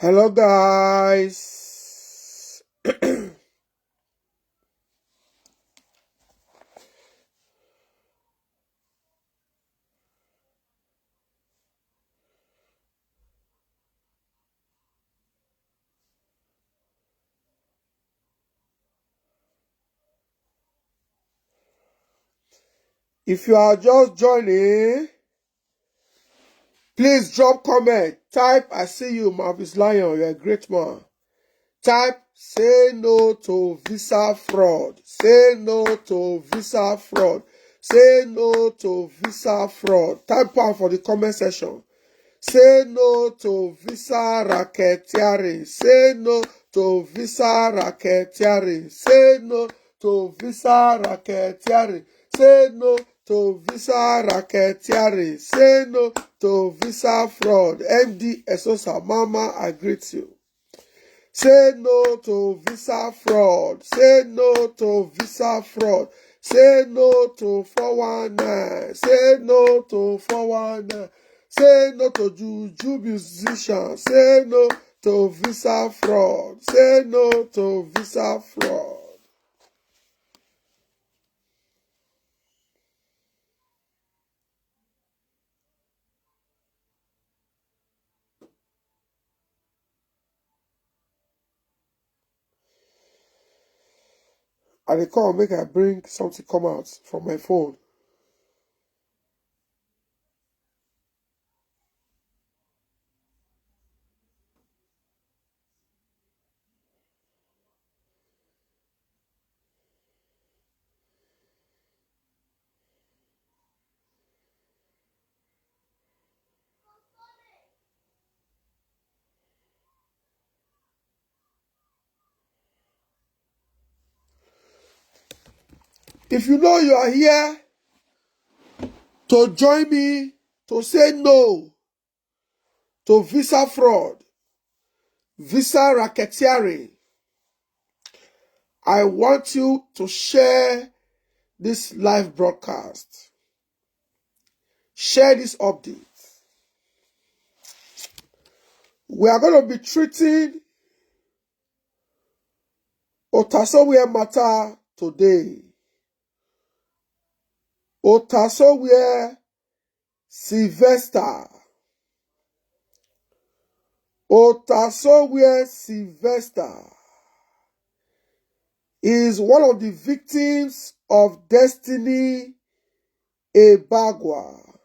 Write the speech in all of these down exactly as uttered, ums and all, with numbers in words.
Hello, guys. If you are just joining, please drop comment. Type, "I see you, Marvis Lion. You're a great man." Type, "Say no to visa fraud. Say no to visa fraud. Say no to visa fraud." Type one for the comment section. Say no to visa racketeering. Say no to visa racketeering. Say no to visa racketeering. Say no to visa racketeering. Say no to visa fraud. M D Esosa, Mama, I greet you. Say no to visa fraud. Say no to visa fraud. Say no to four one nine. Say no to four one nine. Say no to juju musician. Say no to visa fraud. Say no to visa fraud. I dey come make I bring something come out from my phone. If you know you are here to join me to say no to visa fraud, visa racketeering, I want you to share this live broadcast. Share this update. We are going to be treating Otasowhere matter today. Otasowhere Sylvester. Otasowhere Sylvester is one of the victims of Destiny Ebagwa.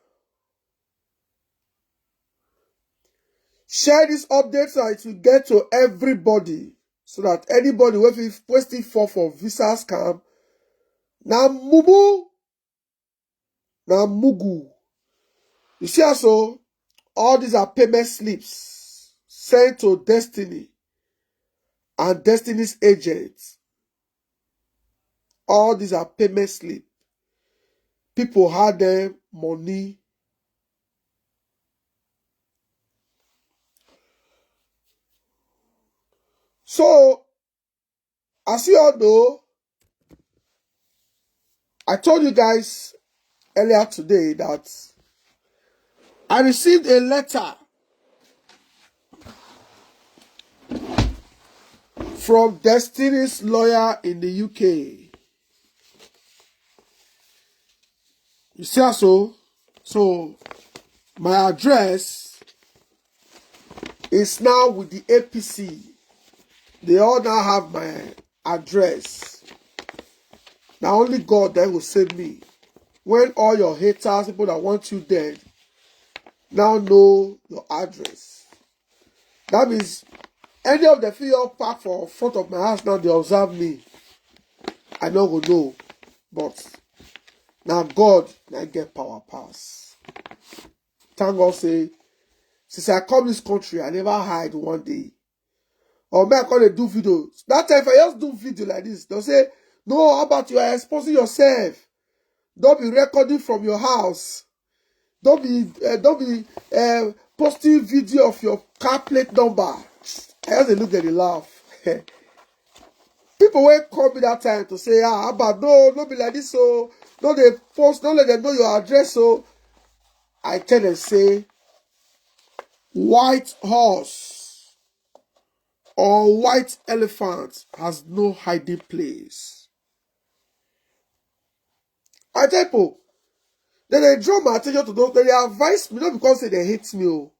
Share this update so it will get to everybody, so that anybody wey fit, wey still fall for visa scam, na mumu, na mugu. You see, so all these are payment slips sent to Destiny and Destiny's agents. All these are payment slip. People had them money. So, as you all know, I told you guys earlier today that I received a letter from Destiny's lawyer in the U K. You see, so, so my address is now with the A P C. They all now have my address. Now only God that will save me. When all your haters, people that want you dead, now know your address. That means any of the few park for front of my house now, they observe me. I no go know. But now God, I get power pass. Thank God say, since I come this country, I never hide one day. Or me, I call it do video. That time, if I just do video like this, they'll say, "No, how about you are exposing yourself? Don't be recording from your house. Don't be, uh, don't be uh, posting video of your car plate number." I just dey look at the laugh. People will call me that time to say, "Ah, but no, no be like this, so no dey post, no let them know your address." So I tell them, say, "White horse, or white elephant has no hiding place. I tell people, then they draw my attention to those, then they advise me, not because say they hate me, oh,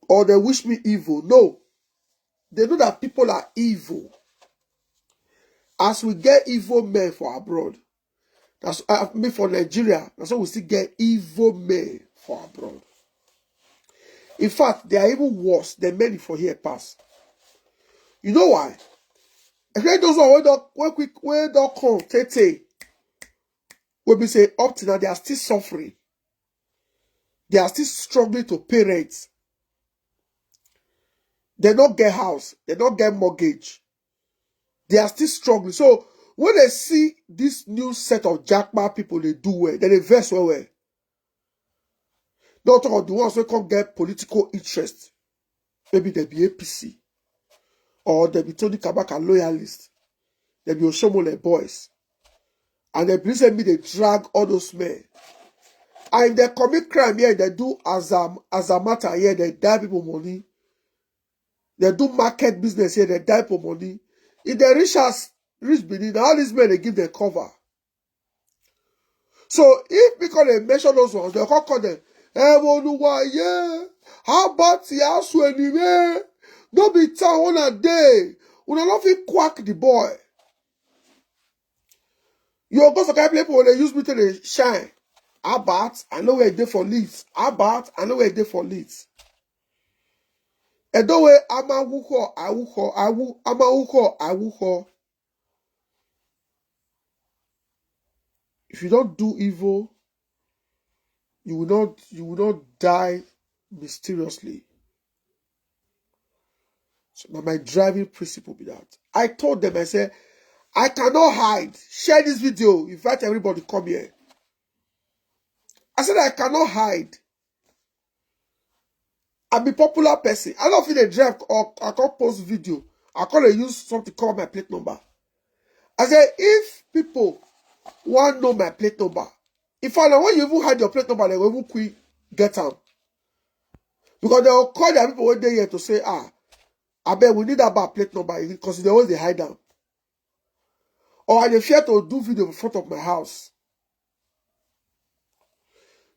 or they wish me evil. No. They know that people are evil. As we get evil men for abroad, that's, uh, me for Nigeria, that's why we still get evil men for abroad. In fact, they are even worse than many for here pass. You know why? If those one wey don, wey quick, wey don come, tete, wey be say up till now, they are still suffering. They are still struggling to pay rent. They don't get house. They don't get mortgage. They are still struggling. So when they see this new set of jackpot people, they do well. Then they vex well well. Not all the ones who can't get political interest. Maybe they be A P C. Or they be Tony Kabaka loyalist. They be Oshomole boys. And they believe say me they drag all those men. And if they commit crime here, they do as a, as a matter here, they die people money. They do market business here, they die people money. If they reach us, reach Benin, all these men, they give them cover. So if we call them, mention those ones, they call, call them, "Eh, Oluwa, yeah. How about the house anyway? No be town on a day. Una no fit quack the boy." You go for kind people, they use me to dey shine. About, I know where they for leads. About, I know where they for leads. Edo way, ama wuko, awuko, awu, ama wuko, awuko. If you don't do evil, you will not, you will not die mysteriously. So now my driving principle be that. I told them, I said, "I cannot hide. Share this video. Invite everybody come here." I said, "I cannot hide. I'm a popular person. I don't feel a drive or I can't post video. I can't use something called my plate number." I said, "If people want to know my plate number, if I know when you even had your plate number, they will even quick get them." Because they will call their people when they here to say, "Ah, I bet we need that bar plate number," because they always they hide them. Or I dey fear to do video in front of my house.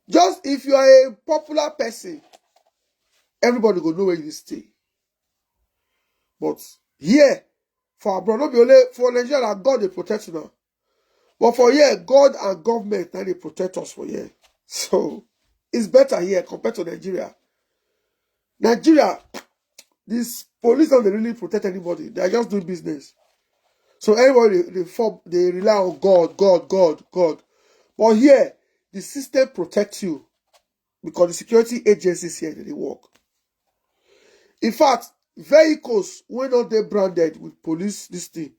Just if you are a popular person, everybody go know where you stay. But here, for abroad, not be only for Nigeria, God they protect you now. But for here, God and government, now they protect us for here. So it's better here compared to Nigeria. Nigeria, this police don't really protect anybody. They are just doing business. So everybody they, they, form, they rely on God, God, God, God. But here, the system protects you because the security agencies here they work. In fact, vehicles when not they branded with police this thing,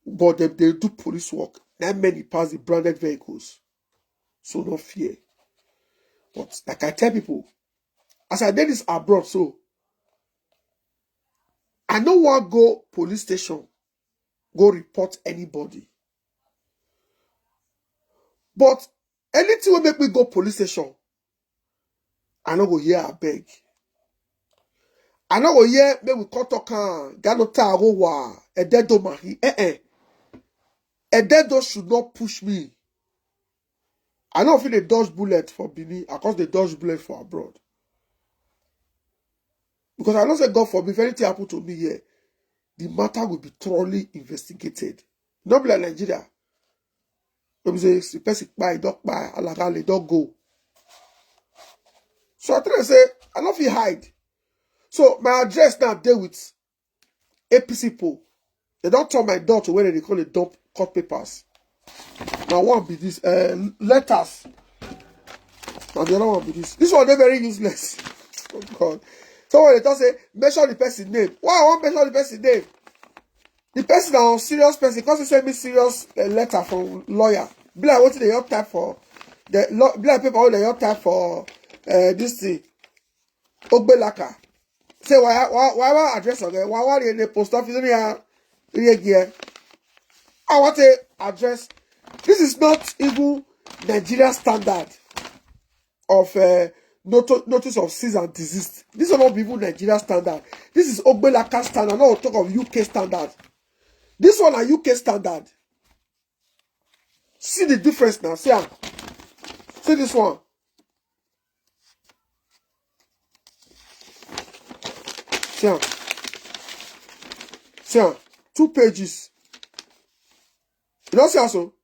but they, they do police work. That many pass the branded vehicles, so no fear. But like I tell people, as I did this abroad, so I no wan go police station, go report anybody. But anything will make me go police station, I no go hear abeg. I no go hear make we come talk am. Gano ta go wa. Ede do mahi. Eh eh. Ede do should not push me. I no fit dey dodge bullet for Benin. I come dey dodge bullet for abroad. Because I know say God forbid if anything happen to me here, the matter will be thoroughly investigated. Not be like Nigeria. When we say the person kpai, don't kpai, alagale, don't go. So I try to say, I no fit hide. So my address now dey with A P C people. They don't turn my door to where they call it dump court papers. Now one be this uh, letters. Now the other one be this. This one they very useless. Oh God. So when they talk say mention the person name. Why I want mention the person name? The person na serious person. Because he send me serious uh, letter from lawyer. Be like what they your type for the lo- be like paper what they your type for uh, this thing. Ogbelaka. Say why why why why address again? Why why in the post office in here? I want to address. This is not even Nigeria standard of uh, noto- notice of cease and desist. This is not even Nigeria standard. This is Ogbelaka standard, not talk of U K standard. This one are U K standard. See the difference now. See am. See this one. See am. See am. Two pages. You don't see am so?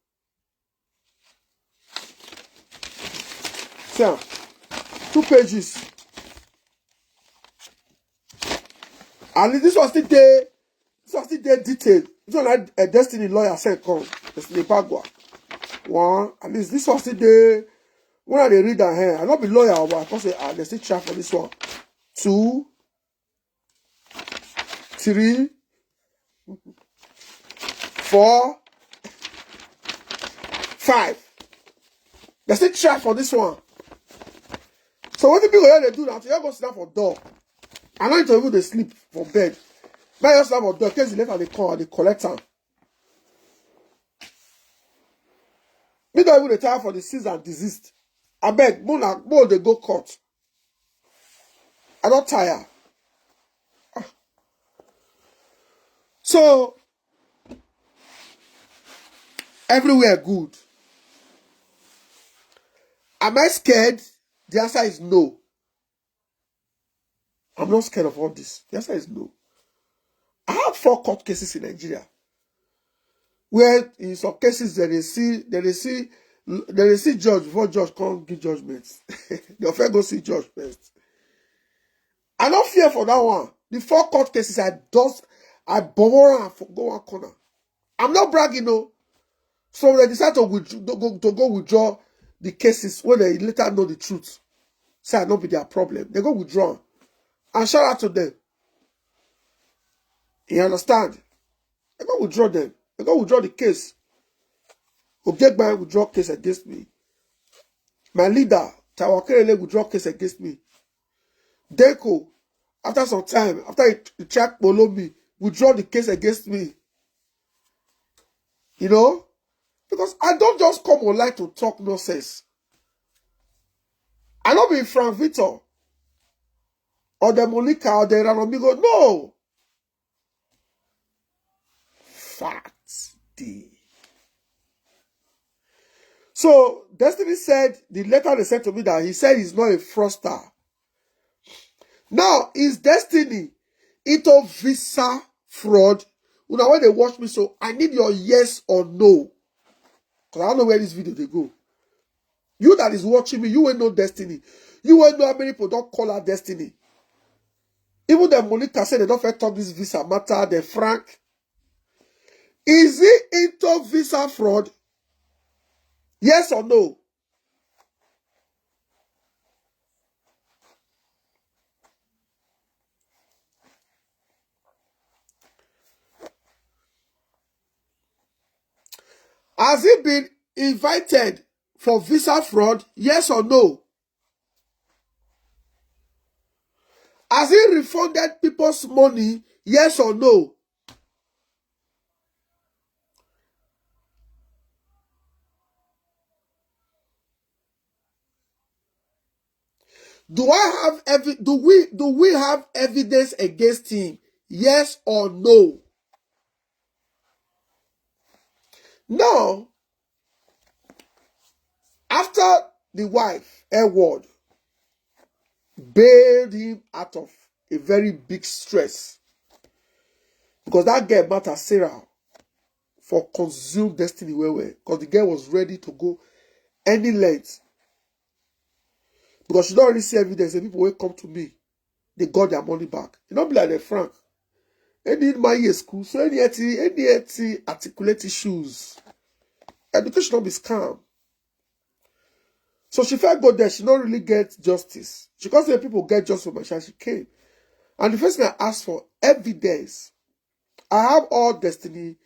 See am. Two pages. And this one still dey, this one still dey detail. This one like a Destiny lawyer send come. Destiny Bagua. One, at least this one still dey. When I dey read am here, I no be lawyer, but I come say, ah, they still try for this one. Two, three, four, five. They still try for this one. So what the people here they do now? You go sit down for door. I no need to even dey sleep for bed. Now you sit down for door. In case you left and they call, they collect am. Me don't even dey tire for the season desist. I beg, more na more they go court. I don't tire. Ah. So everywhere good. Am I scared? The answer is no. I'm not scared of all this. The answer is no. I have four court cases in Nigeria where in some cases they dey see, they dey see, they dey see judge before judge come give judgment. They first go see judge first. I no fear for that one. The four court cases I just, I borrow am for go one corner. I'm not bragging, no. So they decide to withdraw, to go, to go withdraw the cases when they later know the truth. Say I no be their problem. They go withdraw am. And shout out to them. You understand? They go withdraw them. They go withdraw the case. Ogegbine withdraw case against me. My leader, Tawakelele, withdraw case against me. Deko, after some time, after he, he tried to follow me, withdraw the case against me. You know? Because I don't just come online to talk nonsense. I no be Frank Victor or the Monica or the Ranamigo. No. Fact D. So Destiny said the letter they sent to me that he said he's not a fraudster. Now, is Destiny into visa fraud? Una, when they watch me, so I need your yes or no. Because I don't know where this video they go. You that is watching me, you will know Destiny. You will know how many people don't call her Destiny. Even the Monica said they don't first talk this visa matter, the Frank. Is he into visa fraud? Yes or no? Has he been invited for visa fraud? Yes or no? Has he refunded people's money? Yes or no? Do I have evi- do we do we have evidence against him? Yes or no? Now, after the wife, Edward, bailed him out of a very big stress, because that girl matter Sarah for consume Destiny well well, because the girl was ready to go any length, because she don't really see evidence. The people will come to me, they got their money back. You know, be like the Frank. Any in my year school, so any any any articulate issues. Education don't be scam. So she felt go there, she don't really get justice. She can't say people get justice for my child. She came. And the first thing I asked for evidence. I have all Destiny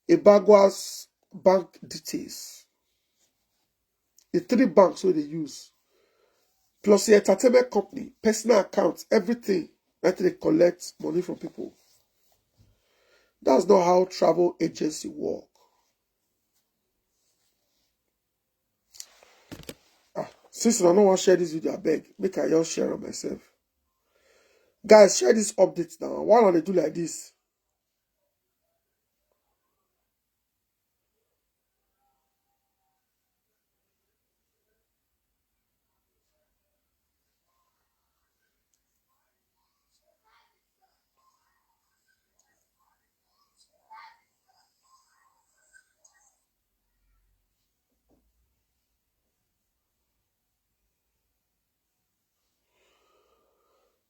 Ibagwa's bank details. The three banks where they use. Plus the entertainment company, personal accounts, everything that they collect money from people. That's not how travel agency work. Ah, since I don't want to share this video, I beg, make I just share it myself. Guys, share this update now. Why don't they do like this?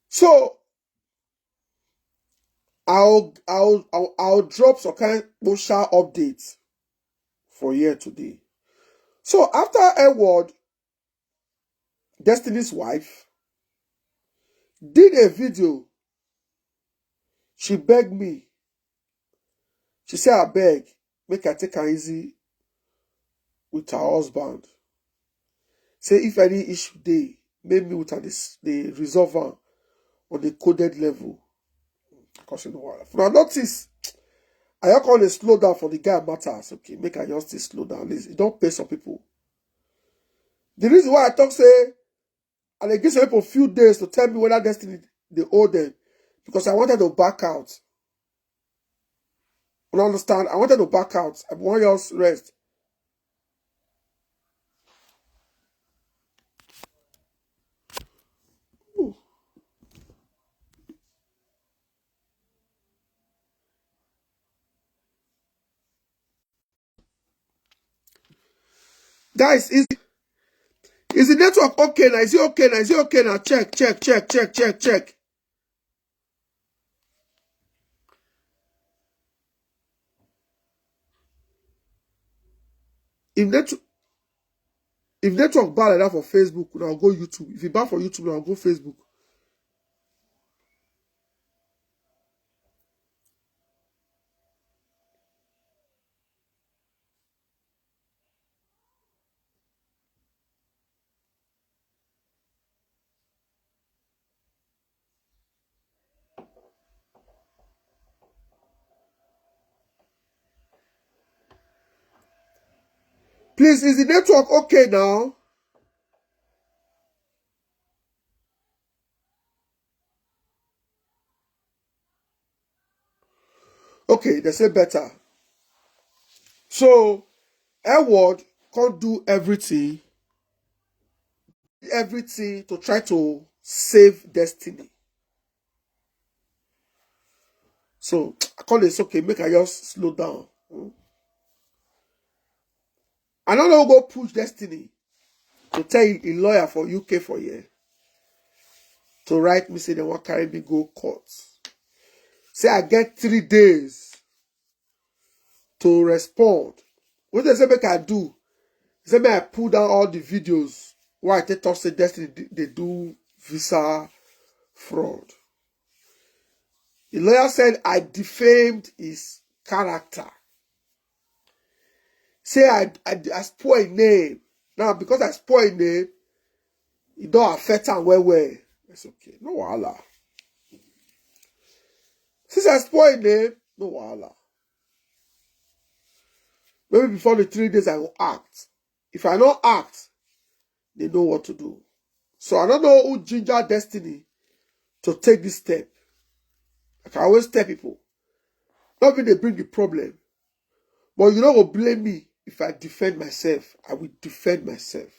So I'll I'll I'll, I'll drop some kind of social updates for here today. So after Edward, Destiny's wife, did a video. She begged me. She said, "I beg, make I take her easy with her husband. Say if any issue dey, make me with her this the resolve am on the coded level." Because you know what? From notice, I call a slow down for the guy matters. Okay, make I just say slow down. Listen, it don't pay some people. The reason why I talk say, and they give some people few days to tell me whether Destiny they owe them, because I wanted to back out. You understand? I wanted to back out. I want y'all rest. Guys, is is the network okay now? Is it okay now? Is it okay now? Check, check, check, check, check, check. If net if network bad like that for Facebook, now go YouTube. If you bad for YouTube, now go Facebook. Please, is the network okay now? Okay, they say better. So Edward can't do everything, everything to try to save Destiny. So I call it, "It's okay, make I just slow down." Hmm? I don't know, go push Destiny to tell a lawyer for U K for here to write me say they want carry me go court. Say I get three days to respond. What they say make I do? They say make I pull down all the videos why I take talk say Destiny d- they do visa fraud. The lawyer said I defamed his character. Say I, I, I spoil him name. Now because I spoil him name, it don't affect him well well. It's okay. No wahala. Since I spoil him name, no wahala. Maybe before the three days I will act. If I don't act, they know what to do. So I don't know who ginger Destiny to take this step. I can always tell people, not be they bring the problem. But you don't go blame me if I defend myself. I will defend myself.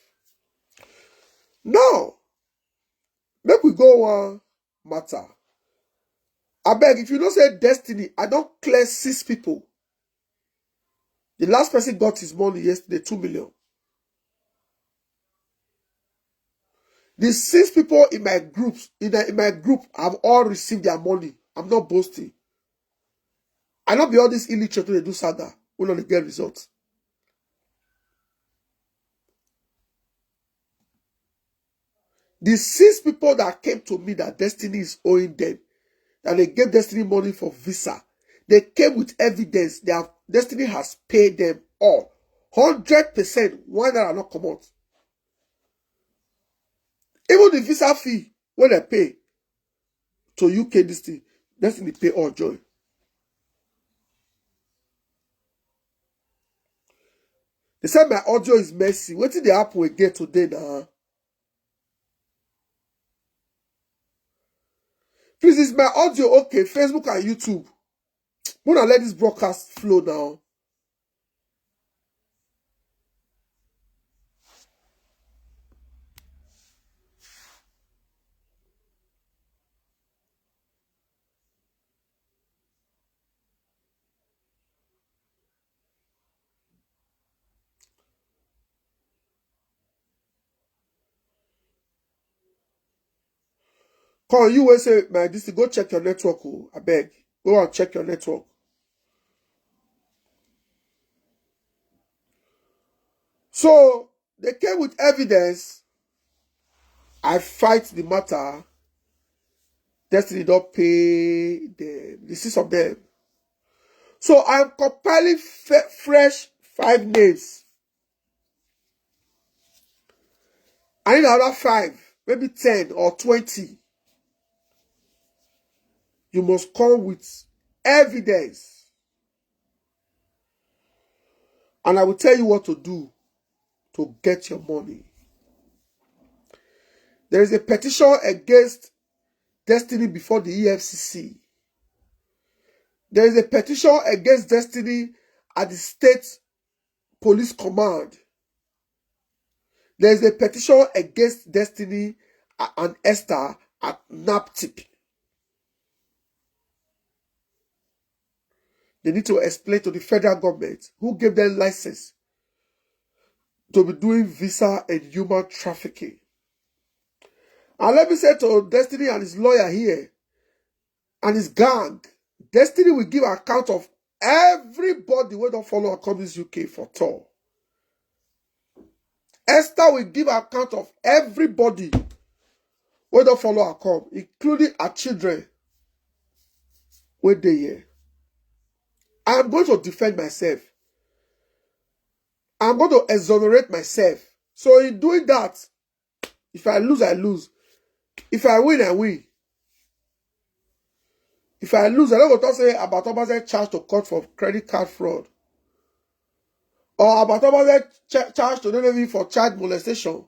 Now, make we go one matter. I beg, if you don't say Destiny, I don't clear six people. The last person got his money yesterday, two million. The six people in my groups, in, the, in my group, have all received their money. I'm not boasting. I not be all this illiterate wey dey do saga, we no dey get result. The six people that came to me that Destiny is owing them, that they gave Destiny money for visa, they came with evidence. They have Destiny has paid them all, hundred percent. Why that are not come out? Even the visa fee when I pay to U K, this thing, Destiny pay all joy. They said my audio is messy. What did they happen again today now? Please, is my audio okay? Facebook and YouTube. Wanna let this broadcast flow now. Come, you will say, my this, go check your network. Oh, I beg. Go and check your network. So they came with evidence. I fight the matter. Destiny don't pay them. This is of them. So I'm compiling fresh five names. I need another five, maybe ten or twenty. You must come with evidence. And I will tell you what to do to get your money. There is a petition against Destiny before the E F C C. There is a petition against Destiny at the state police command. There is a petition against Destiny and Esther at NAPTIP. They need to explain to the federal government who gave them license to be doing visa and human trafficking. And let me say to Destiny and his lawyer here and his gang, Destiny will give account of everybody wey don follow her come this U K for tour. Esther will give account of everybody wey don follow her come, including her children wey dey here. I am going to defend myself. I'm going to exonerate myself. So in doing that, if I lose, I lose. If I win, I win. If I lose, I don't go to say about Obase charge to court for credit card fraud. Or about Obase ch- charge to Genevieve for child molestation.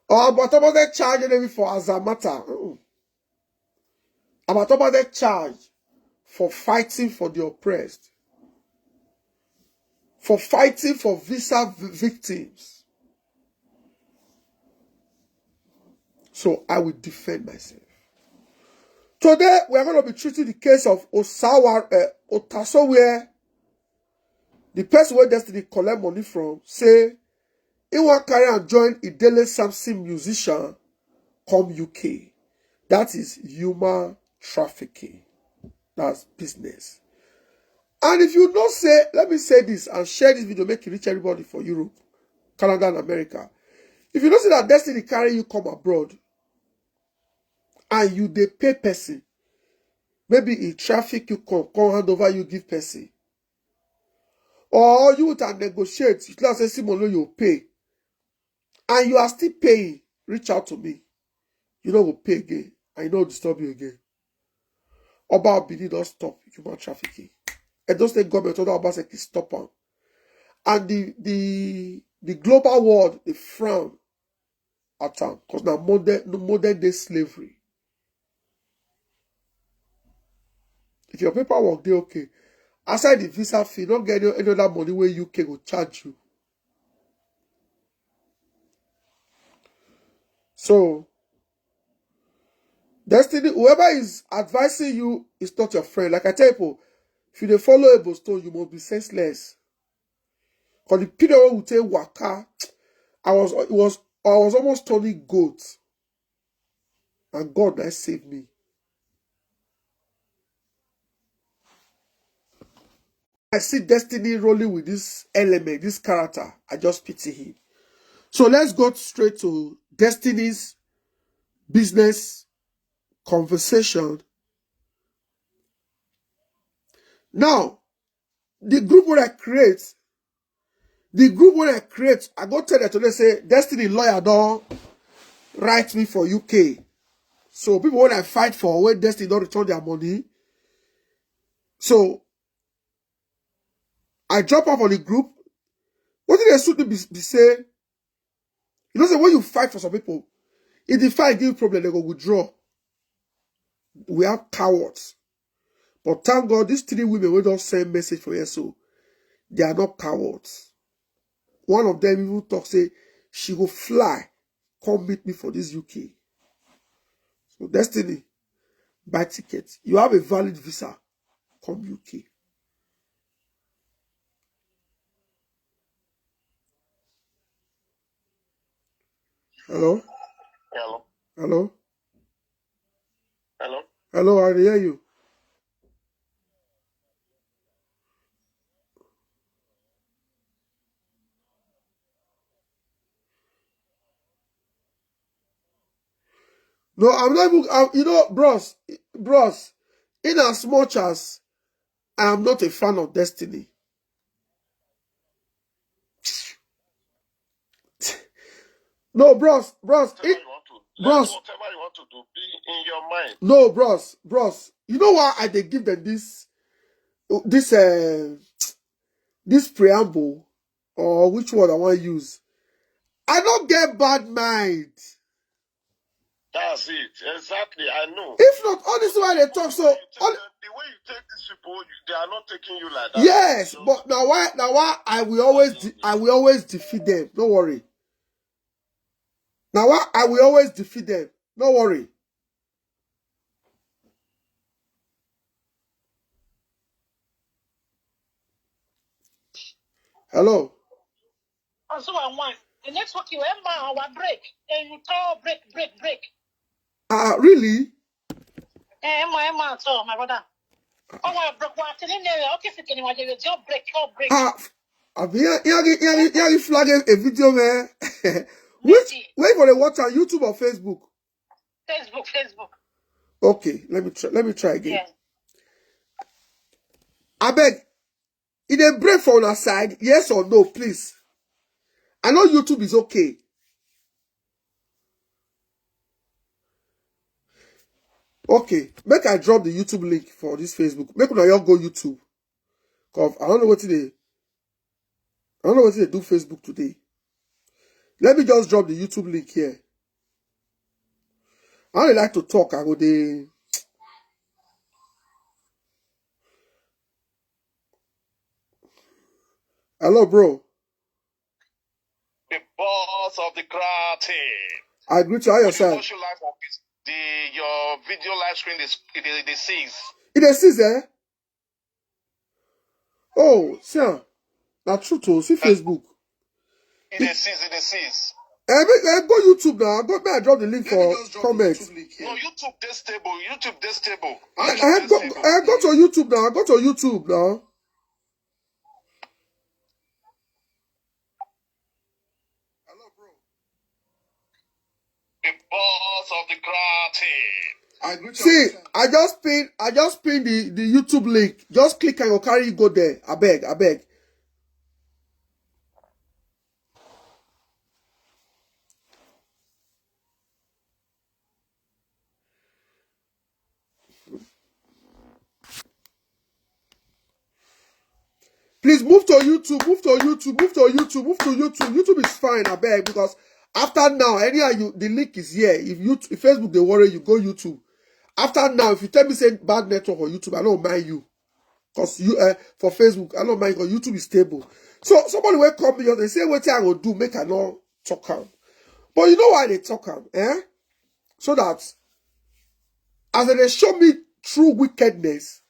Or about Obase charge Genevieve for Azamata. Mm-mm. About Obase charge for fighting for the oppressed. For fighting for visa v- victims. So I will defend myself. Today, we are going to be treating the case of Osawa, uh, Otaso, where the person where Destiny collect money from say he wan carry and join Idele Samson musician come U K. That is human trafficking. That's business. And if you know say, let me say this and share this video, make it reach everybody for Europe, Canada, and America. If you know say that Destiny carry you come abroad and you dey pay person, maybe he traffic you come, come hand over you give person, or you with a negotiate, you tell say Simon no you pay, and you are still paying, reach out to me. You no go pay again, and you no disturb you again. Oba Obini don stop human trafficking. Edo State government order Obaseki stop am, and the the the global world dey frown at am because na modern modern day slavery. If your paperwork dey okay, aside the visa fee, no get any, any other money wey U K go charge you. So, Destiny, whoever is advising you is not your friend. Like I tell people, if you dey follow Ebo Stone, you must be senseless. Because the period wey we take waka, I was it was I was almost turning goat. And God that saved me. I see Destiny rolling with this element, this character. I just pity him. So let's go straight to Destiny's business conversation. Now, the group wey I create, the group wey I create, I go tell them today say Destiny lawyer don write me for U K. So people wey I fight for, wey Destiny don return their money. So I drop off on the group. What did they suit me be, be say? You know, say when you fight for some people, if the fight give you problem, they go withdraw. We have cowards. But thank God, these three women wey don send message for here, so they are not cowards. One of them even talk say she go fly, come meet me for this U K. So Destiny, buy ticket. You have a valid visa, come U K. Hello? Hello. Hello? Hello. Hello, I dey hear you. No, I'm not even, I'm, you know, bros, bros, in as much as I am not a fan of Destiny. No, bros, bros, Whatever it, you want to, Bros. Whatever you want to do, be in your mind. No, bros, bros. You know why I dey give them this, this, uh, this preamble, or which word I want use? I don't get bad mind. That's it. Exactly. I know. If not, honestly, why they talk so? You take All, them- the way you take these people, you- they are not taking you like that. Yes, So, but now why? Now why I will always, de- I will always defeat them. Don't worry. Now why I will always defeat them. Don't worry. Hello. Also, I want the network you Emma our break. Then you talk break, break, break. Ah, really? Eh, Emma, Emma, so my brother. Oh, I broke one thing in there. Okay, if you can imagine, just break, just break. Ah, àbí yẹn yẹn yẹn yẹn flag a video, man. Which, Maybe. Where for the watch on YouTube or Facebook? Facebook, Facebook. Okay, let me try. Let me try again. Yeah. I beg. It a break for our side, yes or no, please. I know YouTube is okay. Okay, make I drop the YouTube link for this Facebook. Make una all go YouTube. Cause I don't know what they, I don't know what they do Facebook today. Let me just drop the YouTube link here. I don't like to talk. I go the Hello, bro. The boss of the crowd team. I greet you. How If you yourself? Watch you live on this, the your video live screen is it is the six. It is six, eh? Oh, see, ah, na true to see Facebook. It is six. It is six. Eh, make, eh, go YouTube now. Go, may I drop the link for comment. No, YouTube dey stable. YouTube dey stable. I, YouTube I dey go, stable. I go to YouTube now. I go to YouTube now. The boss of the crowd team. See, I just pin, I just pin the, the YouTube link. Just click and go carry you go there. I beg, I beg. Please move to YouTube, move to YouTube, move to YouTube, move to YouTube. YouTube is fine, I beg, because after now, anyhow you, the link is here. If you, if Facebook they worry you, go YouTube. After now, if you tell me say bad network on YouTube, I don't mind you. Cause you, uh, for Facebook, I don't mind, cause YouTube is stable. So somebody will come here, they say, "What I go do, make I not talk am." But you know why they talk am, eh? So that as they show me true wickedness,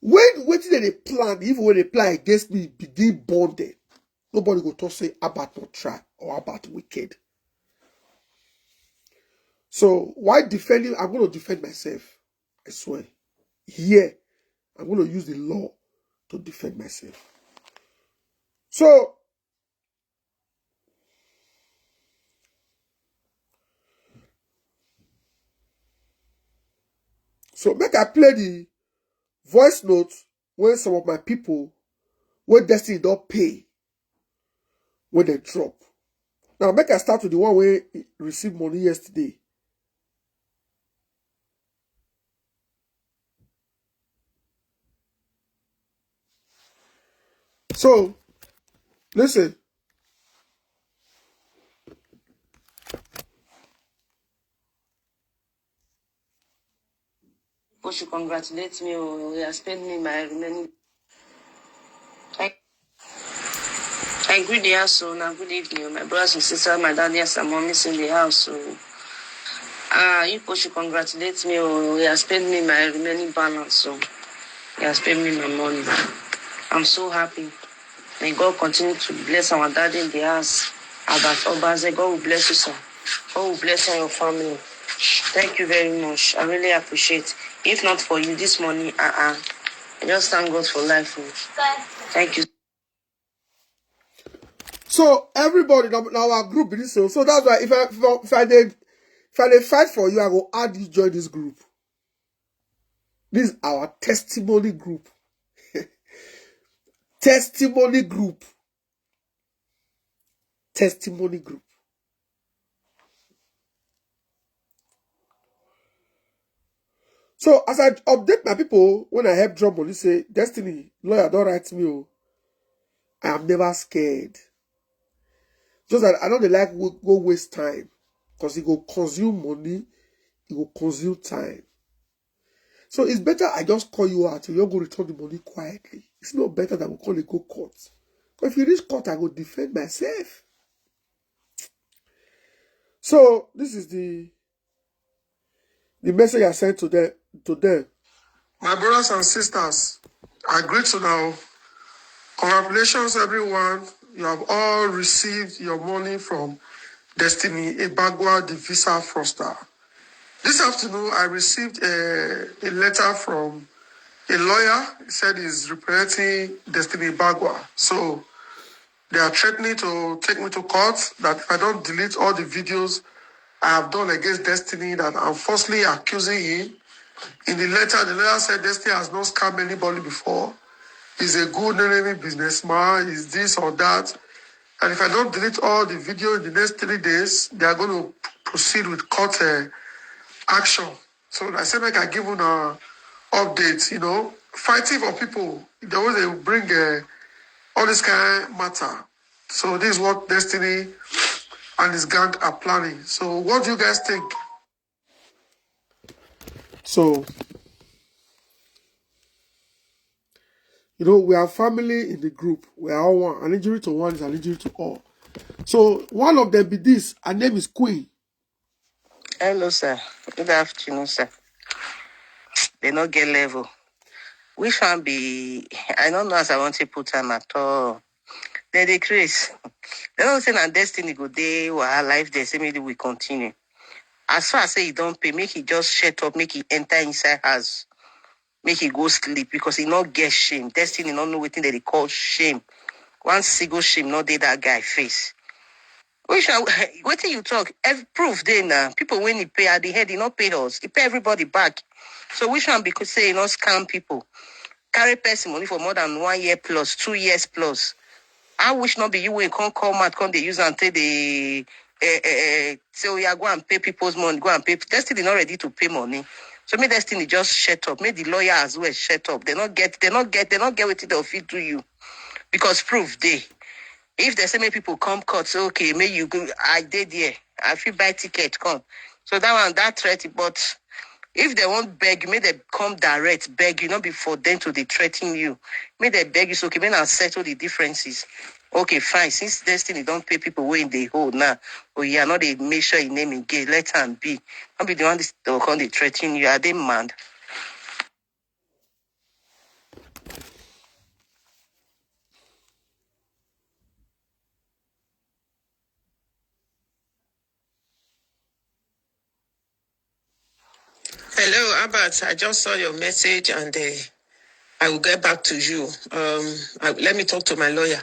when wetin dem dey plan, even when they plan against me, begin burn them. Nobody go talk say Albert not try or Albert wicked. So why defending? I'm gonna defend myself. I swear. Here, I'm gonna use the law to defend myself. So, so make I play the voice note when some of my people wey Destiny don pay when they drop. Now make I start with the one wey receive money yesterday. So, listen. But you congratulate me, oh, you have paid me my remaining. I, I greet the house, so now good evening, my brothers and sisters, my daddy and my mommies in the house. So, ah, you push you congratulate me, oh, you have paid me my remaining balance, so you have paid me my money. I'm so happy. May God continue to bless our daddy in the house. About Obaze, God will bless you, sir. God will bless you and your family. Thank you very much. I really appreciate. If not for you, this money, uh-uh. I just thank God for life, oh. Thank you. So everybody, now, now our group is so. So that's why if I if I, if I dey if I dey fight for you, I go add you join this group. This is our testimony group. Testimony group. Testimony group. So as I update my people, when I help drop money, say Destiny lawyer don't write me. Oh, I am never scared. Just that I don't like go, go waste time because it go consume money, it go consume time. So it's better I just call you out. You go return the money quietly. It's not better that we call it go court. But if you reach court, I go defend myself. So this is the the message I sent to them to them. My brothers and sisters, I greet you now. Congratulations, everyone. You have all received your money from Destiny Ibagwa, the visa fraudster. This afternoon, I received a, a letter from a lawyer. He said he's representing Destiny Ibagwa. So they are threatening to take me to court, that if I don't delete all the videos I have done against Destiny, that I'm falsely accusing him. In the letter, the lawyer said Destiny has not scammed anybody before. He's a good enemy businessman, he's this or that. And if I don't delete all the video in the next three days, they are going to proceed with court uh, action. So I say make I give una updates, you know, fighting for people, the way they bring uh, all this kind of matter. So this is what Destiny and his gang are planning. So what do you guys think? So, you know, we are family in the group. We are all one. An injury to one is an injury to all. So one of them be this. Her name is Queen. Hello, sir. Good afternoon, sir. They no get level. Which one be? I don't know as I want to put time at all. They dey craze. They don't say na Destiny go dey our life. They say maybe we continue. As far as say he don't pay, make he just shut up, make he enter inside house, make he go sleep because he not get shame. Destiny not know wetin they dey call shame. One single shame not dey that guy face. Which one? Wetin you talk? Every proof dey now. People when he pay at the head, he not pay us. He pay everybody back. So which one because say he not scam people? Carry person money for more than one year plus, two years plus. I wish not be you when come come out, come they use and take the eh, eh, eh, say we are go and pay people's money, go and pay. Destiny not ready to pay money. So me Destiny just shut up. Make the lawyer as well shut up. They not get, they not get, they not get wetin they fit do you because proof dey. If they say make people come court, say okay, make you go. I dey there. I fit buy ticket come. So that one, that threat, but if they won't beg you, make they come direct beg you, not be for them to dey threaten you. Make they beg you, so okay, make I settle the differences. Okay, fine. Since Destiny don't pay people wey in the hole now, oh yeah, not they make sure your name again. Let am be. Not be the one this they will come dey threaten you. Are they mad? Hello, Albert. I just saw your message and uh, I will get back to you. Um, I, let me talk to my lawyer.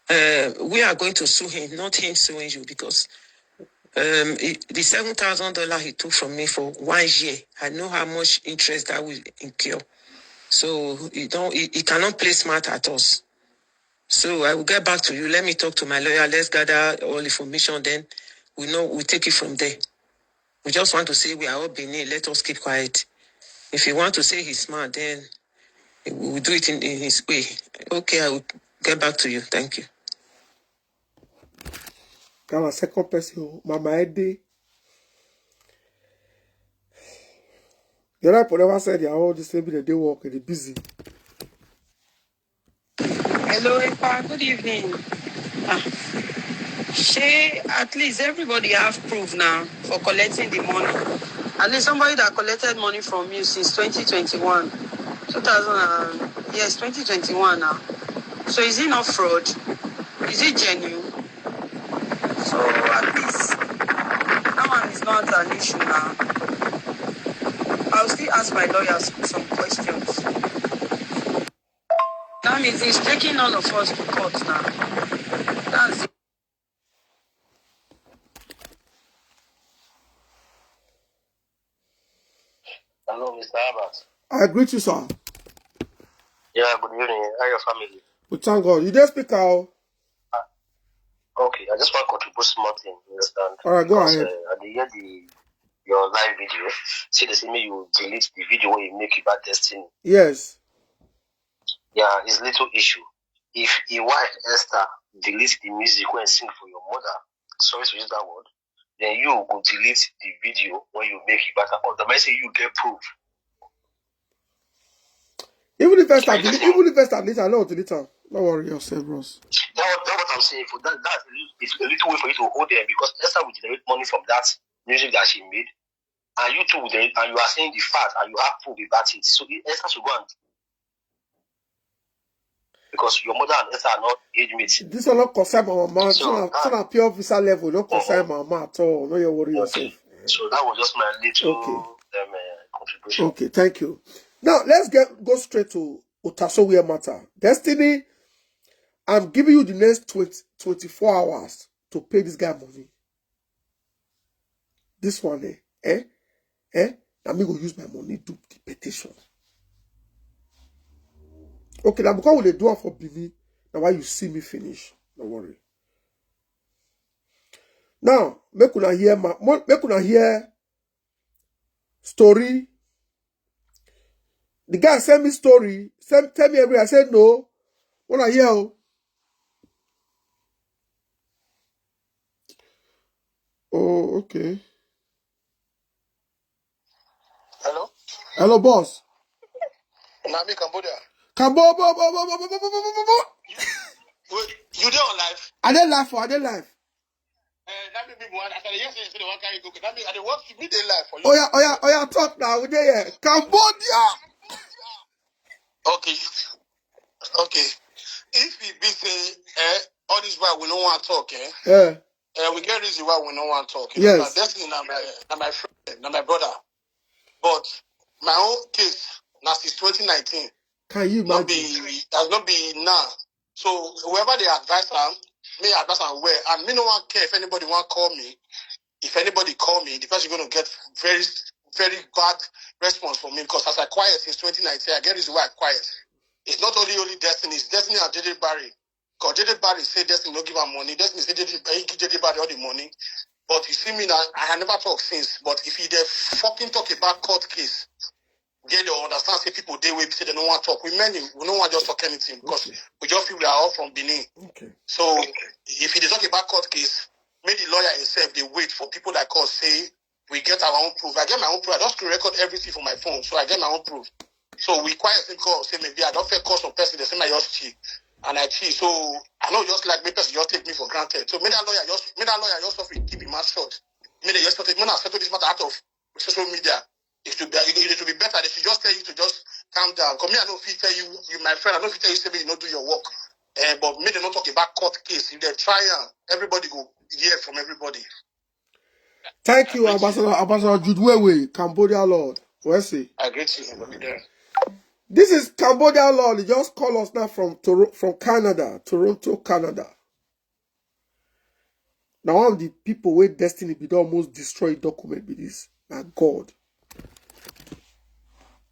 Uh, we are going to sue him, not him suing you, because um, he, the seven thousand dollar he took from me for one year, I know how much interest that will incur. So he don't, he, he cannot play smart at us. So I will get back to you. Let me talk to my lawyer. Let's gather all information. Then we know we take it from there. We just want to say we are all Benin. Let us keep quiet. If you want to say he's smart, then we will do it in, in his way. Okay, I will get back to you. Thank you. Our second person, Mama Ede. The right for never said their own, the same thing they work, they busy. Hello, Epa. Good evening. Ah. Shey, at least everybody have proof now for collecting the money. At least somebody that collected money from you since twenty twenty-one, two thousand, and, yes, twenty twenty-one now. So is it not fraud? Is it genuine? So at least that one is not an issue now. I'll still ask my lawyers some questions. That means he's taking all of us to court now. That's it. Hello, Mister Abbas. I greet you, sir. Yeah, good evening. How your family? We thank God. You dey speak out. Okay, I just want to contribute small thing. You understand? All right, go Because, ahead. Uh, I dey hear the your live video. See, they say me you delete the video where you make about Destiny. Yes. Yeah, it's little issue. If your wife Esther delete the music when sing for your mother, sorry to use that word, then you go delete the video when you make it back. Because the man say you get proof. Even if Esther Can you delete, just- even if Esther delete, I no delete am. Don't worry yourself, bros. That what, that what I'm saying for that. That's a little, it's a little way for you to hold them because Esther will generate money from that music that she made, and you too will generate, and you are saying the fact, and you have proof about it. So Esther should go and because your mother and Esther are not age mates. This one not concern my mama. This So, one, this ah. one pure visa level. No concern my mama at all. No, you worry yourself. So that was just my little Okay. um, uh, contribution. Okay, thank you. Now let's get go straight to Otasowia matter. Destiny, I'm giving you the next twenty, twenty-four hours to pay this guy money. This one, eh? Eh? Eh? Now me go use my money do the petition. Okay, now because we dey do am for Benin, now why you see me finish? Don't worry. Now, make una hear my mo- make una hear story. The guy send me story, send tell me everything. I said no. What I hear? Oh, oh okay. Hello? Hello, boss. Na me Cambodia. Kambo, bo, bo, bo, bo, bo, bo, bo, bo, bo, bo. Wait, you dey on live? I dey live for, I dey live. Eh, that be people. I said yes, yes, they want carry go. That be I dey watch you. Me dey live for you. Oh yeah, oh yeah, oh yeah, talk now. We dey here. Cambodia. Okay. Okay. If we be say, eh, all this while we no want talk, eh? Yeah. Eh, we get reason why we no want talk. Yes. Na Destiny na my na my friend, na my brother. But my own case na since twenty nineteen. Can you Not imagine? be has not be now. So whoever they advise am, me advise am well. And me no one care if anybody want call me. If anybody call me, the person gonna get very very bad response from me because as I quiet since twenty nineteen, I get reason why I quiet. It's not only only Destiny, it's Destiny and J J Barry. Because J J Barry say Destiny no give am money. Destiny say J J, he give J J Barry all the money. But you see me now, I never talk since. But if he dey fucking talk about court case, get to understand say people dey wey be say they no want talk. We many, we no want just talk anything because we just feel we are all from Benin. Okay. So if he dey talk about court case, make the lawyer himself dey wait for people that call say we get our own proof. I get my own proof. I just record everything for my phone, so I get my own proof. So we quiet and call say maybe I don't feel call some person. They say my just cheat, and I cheat. So I know just like me person just take me for granted. So make that lawyer just make that lawyer just suffer keep him mouth shut. Make they just take me now settle this matter out of social media. It should be it should be better. They should just tell you to just calm down. Come here, I don't fit tell you, you my friend. I don't fit tell you say you no do your work. Eh, but make they not talk about court case. If they try, uh, everybody go hear from everybody. Thank you, Ambassador Ambassador Jude Wewe, Cambodia Lord. Where's he? I greet you. I'll be there. This is Cambodia Lord. He just called us now from Toro- from Canada, Toronto, Canada. Now one of the people where Destiny be don almost destroy document with this. Now God.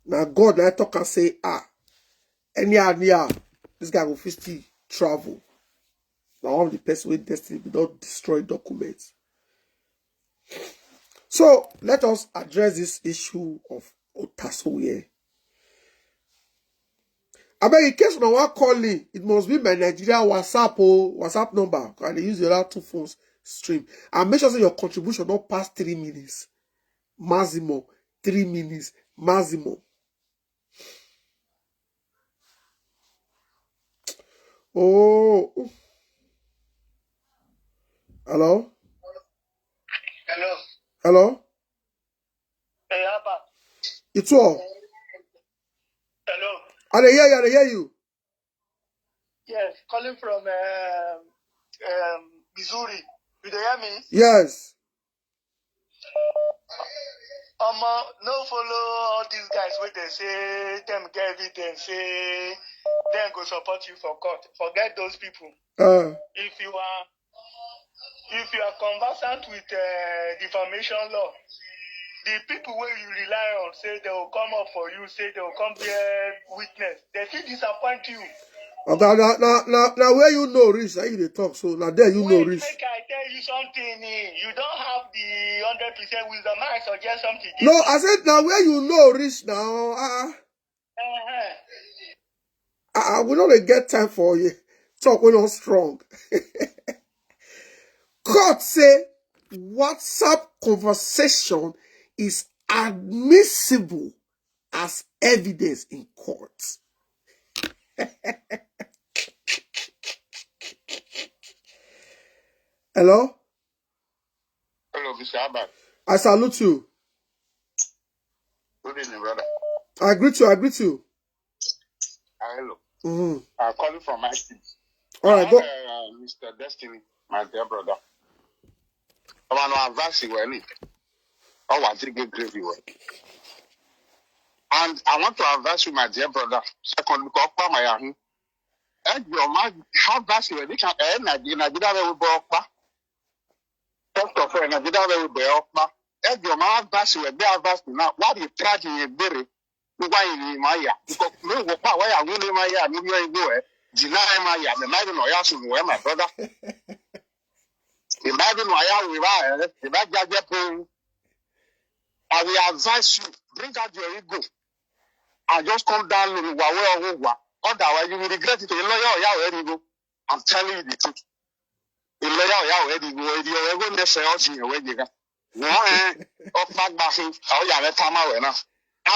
Now God, now I talk and say, ah, anyhow, anyhow, this guy will fit still travel. Now one of the person where Destiny be don destroy documents. So let us address this issue of Otasoye. I beg, in case no one call me, it must be my Nigeria WhatsApp or WhatsApp number. And they use the other two phones stream. And make sure say your contribution not pass three minutes. Maximum three minutes. Maximum. Oh. Hello? Hello. Hello? Hey, Abba. It's all. Hello. I dey hear you, I dey hear you. Yes, calling from um, um, Missouri. You dey hear me? Yes. Omo, no follow all these guys wey dey say dem get evidence, say dem go support you for court. Forget those people. Uh, If you are if you are conversant with uh, defamation law, the people wey you rely on say they will come up for you, say they will come bear witness, they fit disappoint you. Oga, na, na, na, na where you know reach, na you dey talk. So na there you know Wait, reach. Make I tell you something. Eh. You don't have the hundred percent wisdom. May I suggest something? No, I said na where you know reach now. Ah, Uh-huh. ah, ah, we no dey get time for you. Talk we no strong. Court say WhatsApp conversation is admissible as evidence in court. Hello? Hello, Mister Albert. I salute you. Good evening, brother. I greet you. I greet you. Uh, hello. Mm. I'm calling from my state. All right, go. Uh, Mister Destiny, my dear brother. I want to advise you any. I want to get gravy well. And I want to advise you, my dear brother. Second, because of my own. Ẹ jọ̀ọ́ má advice rẹ̀ níkan ẹ̀ Nàìjíríà rẹ̀ wípé ọ̀pá. First of all, Nàìjíríà rẹ̀ wípé ọ̀pá. Ẹ jọ̀ọ́ má advice rẹ̀ gbé advice náà. Why you try to gbére? Why you má yà? Because mi wò pa wáyà wí ní má yà níbi ẹgbẹ́ ẹ̀. Deny má yà. Mi má yà nà ọ̀yà sùn wẹ̀, my brother. Mi má yà nà ọ̀yà wí bá ẹ̀. Mi má jájẹ́ pé I will advise you. Bring out your ego. And just come down low. Wà wẹ́ ọ̀hún wà. Otherwise, you will regret it. A lawyer ọ̀yà wẹ̀ ego. I'm telling you the truth. A lawyer ọ̀yà wẹ̀ ego. Èdè ọ̀rẹ́ ego nẹ́fẹ̀ẹ́ ọ̀sìn ẹ̀wẹ̀ jẹ̀gá. Wọ́n ẹ̀ ọ̀pá gbàfin. Àwọn yàrá ẹ̀ tá máa wẹ̀ náà.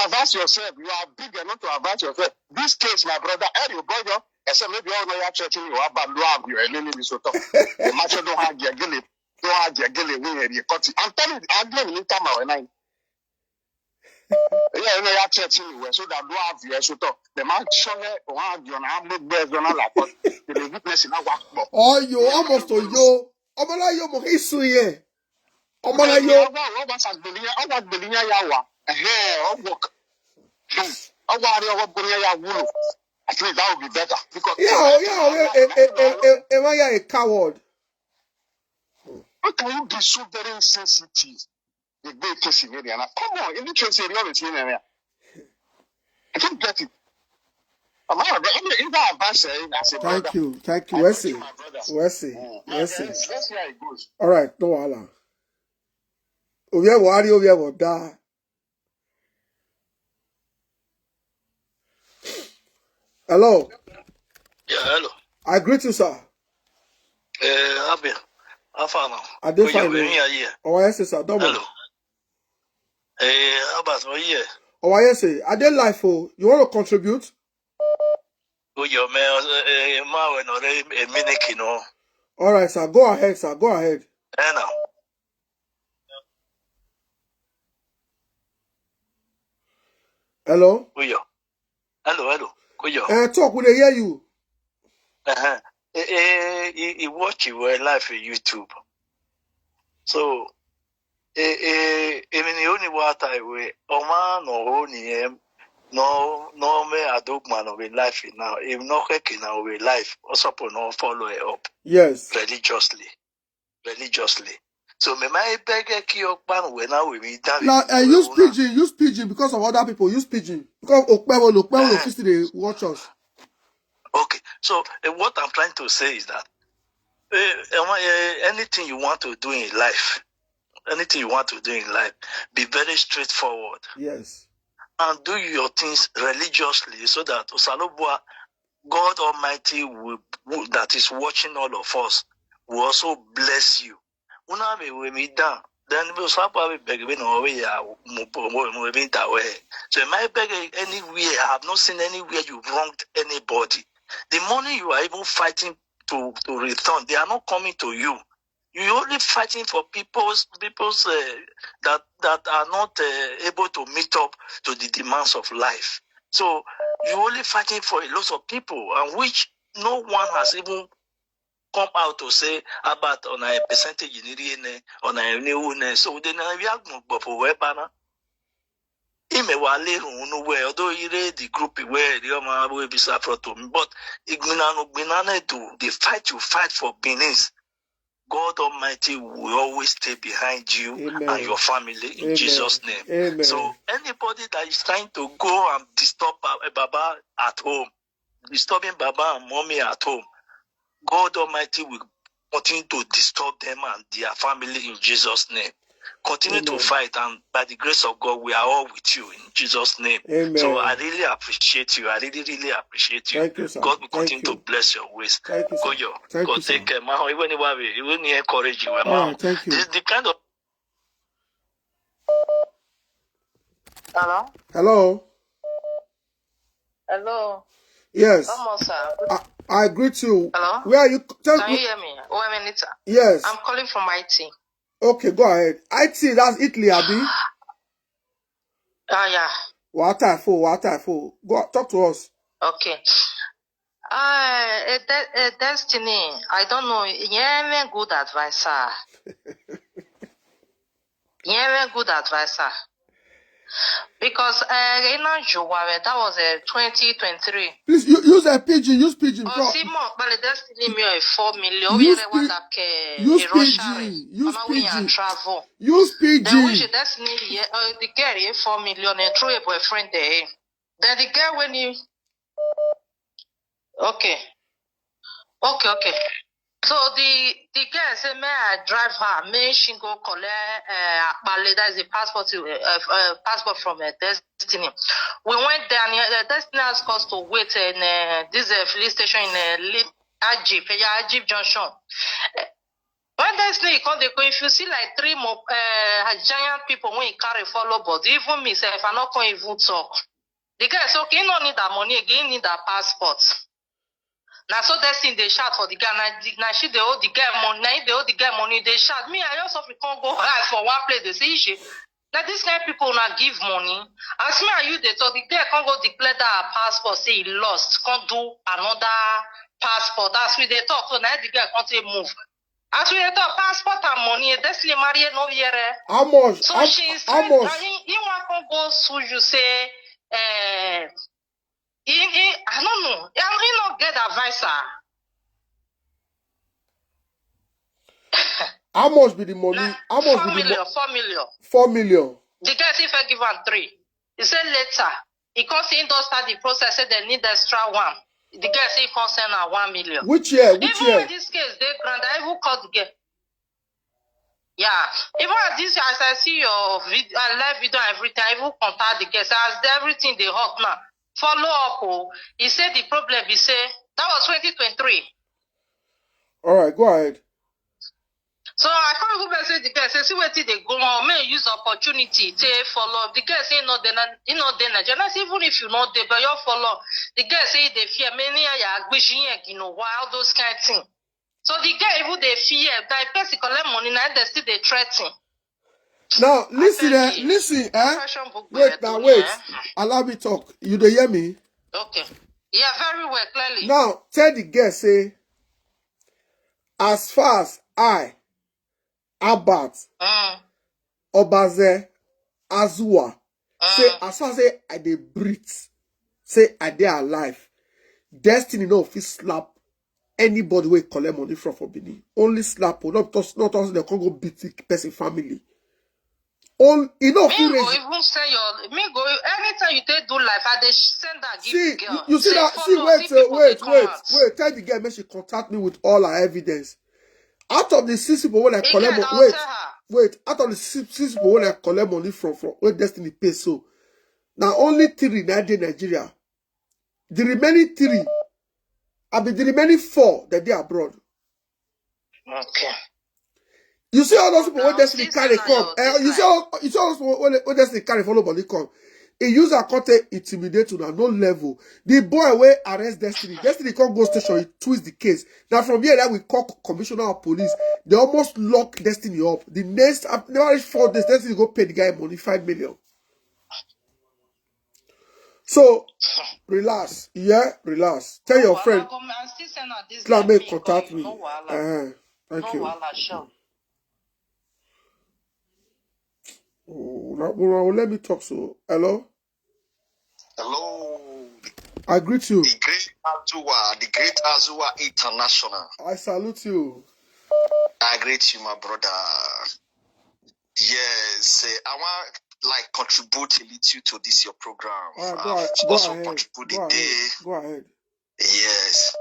Advise yourself. You are big enough to advise yourself. This case, my brother, ẹ rí o bọ́jọ́. Ẹsẹ̀ maybe all lawyer church ni wàá bá lu àbí ẹ̀ lé níbi sọ́tọ̀. Ìmáṣẹ́ ló hàn jẹ́ gílè. Ló hàn jẹ́ gílè wí ẹ̀rí ẹ̀kọ́ ti. I'm telling you, I'm telling you, tá máa wẹ̀ náà. Yeah, you know, you church anyway, so that do have your so talk. The man show her one of your hand make bears on like what the witness in our work. Oh, you almost to you. Ọmọláyé ọmọ history yẹn. Ọmọláyé. Ọgbà ọgbà sàgbèlìyà ọgbà gbèlìyà yà wà. Ẹ̀hẹ́ ọgbà ọgbà àrí ọgbà gbèlìyà yà wúlò. I think that would be better because. Yeah, oh, yeah, oh, yeah, eh, eh, eh, eh, eh, why you a coward? How can you be so very insensitive? The big case in area. Now, come on, in the case area, it's in area. I don't get it. I'm not, I'm not, if I advise her, I say, brother, Thank you, thank you. I We'll got see. you, my brother. We'll see. Mm. We'll see. Let's see how it goes. All right, no wahala. Obi ẹ wọ ari obi ẹ wọ da. Hello, Yeah, hello. I greet you, sir. Uh, Abia, how far now? I dey Oye, fine. we Oh. are here. Oh, yes, sir. Don't worry. Hello. Eh, Albert, we here. Oh, yes, sir. I dey live. Oh, you want to contribute? Oye, man, eh, eh, ma, we no, eh, eh, minute, you know. All right, sir. Go ahead, sir. Go ahead. Eh, now. Hello. Oye. Hello, hello. Oye. Uh, talk. We dey hear you. Uh-huh. Eh, eh, he, he watch you were live on YouTube. So, eh, eh, I mean, the only what I will, Oma no only him, no, no me adogman of a life now. If no keke now we life, also put no follow it up Yes. religiously, religiously. So me my beg a key up pan when I will be down. Now, uh, use pidgin. Use pidgin because of other people. Use pidgin because Okpewo, Okpewo, Eh. Fisti dey watch us. Okay, so uh, what I'm trying to say is that uh, uh, anything you want to do in life, anything you want to do in life, be very straightforward Yes. and do your things religiously so that Osalobua, God Almighty, will, will, that is watching all of us, will also bless you. Una me we me down. Then we slap our beg we no we are mo mo mo we that way. So am I begging anywhere? I have not seen anywhere you wronged anybody. The money you are even fighting to to return, they are not coming to you. You're only fighting for people's people's uh, that that are not uh, able to meet up to the demands of life. So you're only fighting for a lot of people, and which no one has even come out to say about on a percentage in area on a new. So then we are going to go for webana. Ime wa le run unu we odo ire the group where the oma we be suffer to me, but igbina no gbina na do the fight you fight for Benin's. God Almighty will always stay behind you Amen. And your family in Amen. Jesus' name. Amen. So anybody that is trying to go and disturb Ba- Baba at home, disturbing Baba and Mommy at home, God Almighty will continue to disturb them and their family in Jesus' name. Continue to Amen. Fight, and by the grace of God, we are all with you in Jesus' name. Amen. So I really appreciate you. I really, really appreciate you. Thank you, sir. God will Thank continue you. To bless your ways. Thank you, sir. Koyo. Thank God you, sir. Take care. Ma, even if we, even if encourage you, All ma. Right, thank you. This is the kind of Hello? Hello. Hello? Yes. Come on, sir. I, I greet you. Hello? Where are you? Tell Can you me. Hear me? One minute. Yes. I'm calling from I T. Okay, go ahead. I T, that's Italy, Abi. Ah, yeah. What I for? What I for? Go talk to us. Okay. Uh, a, de- a destiny. I don't know. Yeah, good advisor. Yeah, good advisor. Because uh, Reina Jowawe, that was uh, twenty twenty-three. Please u- use a pidgin. Use pidgin. Oh, Bro. Simon, but the destiny me a four million. Use Use pi- that uh, use Hiroshima. Pidgin. Use Mama, we are Pidgin. Travel. Use Then which Pidgin. Destiny, yeah, uh, the girl here four million and through a boyfriend there. Then the girl when he. Okay. Okay, okay. So the the girl say may I drive her, may she go collect uh, Akpale, that is a passport, uh, uh, passport from uh, Destiny. We went there and uh, Destiny asked us to wait in uh, this uh, filling station in uh, Lip- Ajib, yeah, Ajib Junction. Uh, When Destiny come, they go, if you see like three more uh, giant people when you carry follow body, even me sef, I not come even talk. The girl say, okay, he no need that money again, he need that passport. Now so Destiny they shout for the girl. Now, the- now she they hold the girl money. Now they hold the girl money. They shout. Me, I also can't go high for one place. They say she. Now this kind of people now give money. As me and you, they talk. The girl can't go declare that her passport. Say he lost. Can't do another passport. As we they talk, so now the girl can't say move. As we dey talk, passport and money, Destiny marry no yere. How much? So How, she is how trying, much? He, he want to go sue you say, eh, he, he, I don't know. He, he not get advisor. How much be the money? Na How much four be the million, mo- four million. Four million? The girl say if I give am three, he say later. He come say he don start the process, say they need extra one. The girl say he come send her one million. Which year? Which Even year? When this case dey ground, I even call the girl. Yeah, even as this, as I see your video, I live video and everything, I even contact the girl. Say as everything dey hot now, follow up. Oh, he said the problem be say that was twenty twenty-three. All right, go ahead. So I come go back say the girl say see wetin dey go on. May use opportunity take follow. The girl say no dey na, he no dey Nigeria. I say even if you no dey, but you follow. The girl say they fear many ya agbishi yẹn gino wa all those kind thing. So the girl even dey fear that person collect money na they still dey threaten. Now listen, tell eh, you. Listen, eh? Fashion book Wait wey now, do wait. Eh? Allow me talk. You dey hear me? Okay. Yeah, very well, clearly. Now tell the girl say, as far as I, Albert, Mm, Obaze, Azua, say mm. As far as say I dey breathe, say I dey alive, Destiny no fit slap anybody wey collect money from for Benin. Only slap, oh, not us, not us. They can't go beat the person family. All you know, Me feel go raise. Even send your me go anytime you take do life, I dey send that give See, girl. You see Say, that? See, follow, wait, see uh, people wait, dey come wait, out. Wait. Tell the girl, make she contact me with all her evidence. Out of the six people when I He collect get, mo- I'll wait, tell her. Wait. Out of the six, six people when I collect money from, from where Destiny pay, so now only three now dey Nigeria. The remaining three, I be the remaining four that they abroad. Okay. You see all those people wey Destiny carry come. Eh, you see all, you see all those people wey Destiny carry follow body come. He use her content intimidate una no level. The boy wey arrest Destiny, Destiny come go station, he twist the case. Now from here that we call commissioner of police. They almost lock Destiny up. The next, I've never reached four days. Destiny go pay the guy money, five million. So relax, yeah, relax. Tell your friend. Make contact me. Uh-huh. Thank you. Oh, let me talk. So, hello. Hello. I greet you. The great Azua, the great Azua International. I salute you. I greet you, my brother. Yes, uh, I want like contribute a little to this your program. Right, go, ahead, go also ahead, contribute go ahead, go ahead. Yes.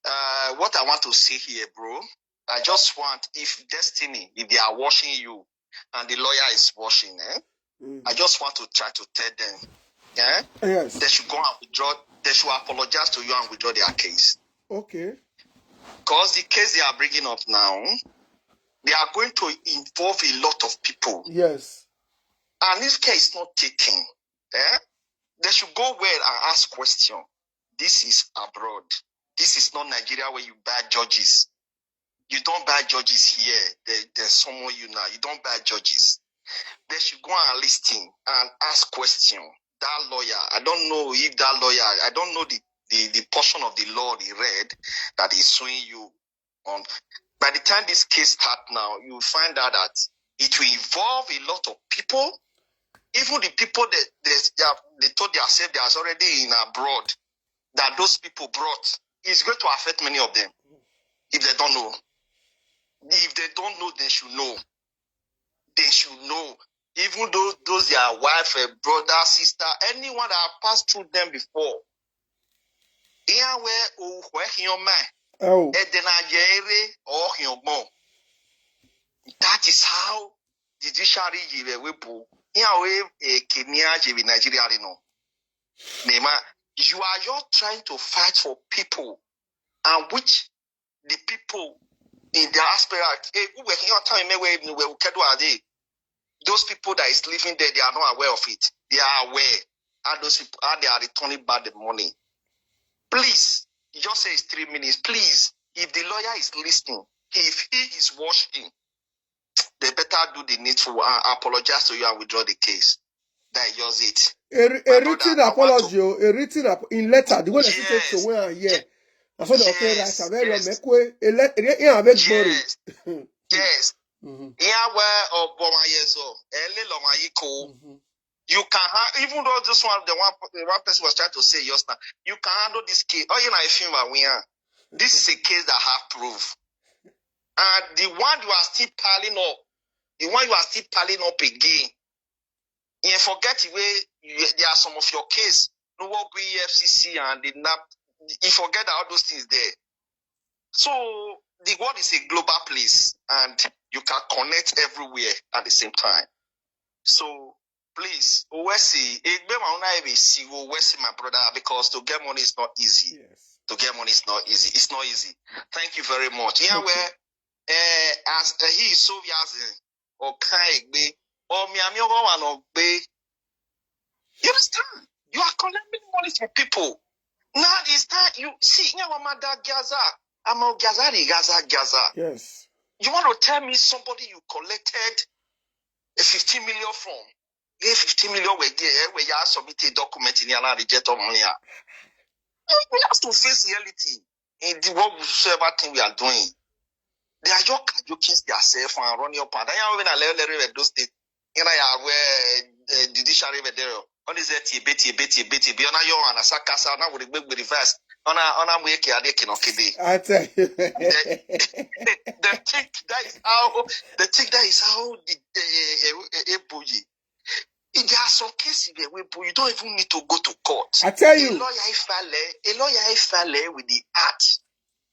Uh, what I want to say here, bro, I just want if Destiny, if they are watching you and the lawyer is watching, eh? Mm. I just want to try to tell them, eh? Yes. They should go and withdraw. They should apologize to you and withdraw their case. Okay. Because the case they are bringing up now, they are going to involve a lot of people. Yes. And if care is not taken, eh, they should go well and ask question. This is abroad. This is not Nigeria where you buy judges. You don't buy judges here. There, there's someone you now. You don't buy judges. They should go and listen and ask question. That lawyer, I don't know if that lawyer, I don't know the, the, the portion of the law he read that is suing you on. By the time this case start now, you find out that it will involve a lot of people. Even the people that they, they, have, they told themselves they are already in abroad, that those people brought, is going to affect many of them if they don't know. If they don't know, they should know. They should know. Even though those their wife, eh, brother, sister, anyone that have passed through them before. Ihe wee ohu ehi ọma. Oh. Ede na yere ohi ọgbọ. That is how judiciary yiri wepụ. Ihe wee ekenia jiri Nigeria no. Nema, you are just trying to fight for people and which the people in diaspora, eh, who were here time where we kedu are they? Those people that is living there, they are not aware of it. They are aware. And those people, and they are returning back the money. Please, just say it's three minutes. Please, if the lawyer is listening, if he is watching, they better do the needful and apologize to you and withdraw the case. That is just it. A, a written apology, a written in letter, the way they say to where and yeah. That's what they say, right? Very long, make way. A let, yeah, make glory. Yes. Yes. Mm-hmm. Yeah, well, oh, boy, yes, oh, Ele Lomayiko. Mm-hmm. You can have, even though this one, the one, the one person was trying to say just now, you can handle this case. Oh, you know, if you are, we are. This is a case that have proof. And the one you are still piling up, the one you are still piling up again, you forget the way you, there are some of your case, no work with E F C C and the nap. You forget that all those things there. So the world is a global place, and you can connect everywhere at the same time. So please, Owesi, Egbema una ebe si Owesi, my brother, because to get money is not easy. Yes. To get money is not easy. It's not easy. Thank you very much. Yeah, where uh, as uh, he is so yazin or Kaigbe or Miami or one of Bay. You understand? You are collecting money from people. Now it's time you see, yeah, Wamada Gaza. I'm a Gaza, Gaza, Gaza. Yes. You want to tell me somebody you collected a fifteen million from? Give fifteen million we get, eh, we ya submit a document in the reject of money. We have to face reality in the world, whatsoever thing we are doing. They are just joking themselves and running up and down. Yeah, when I left the Edo State, you know, yeah, where uh, judiciary were there. Only that you bet, you bet, you bet, you bet. Ona yo ana sakasa ona we be reverse. Ona ona we ke ade kino kidi. I tell you. They think that is how they think that is how the uh, uh, uh, Ebuyi. There are some cases where you don't even need to go to court. I tell you. A lawyer if file, a lawyer if file with the art.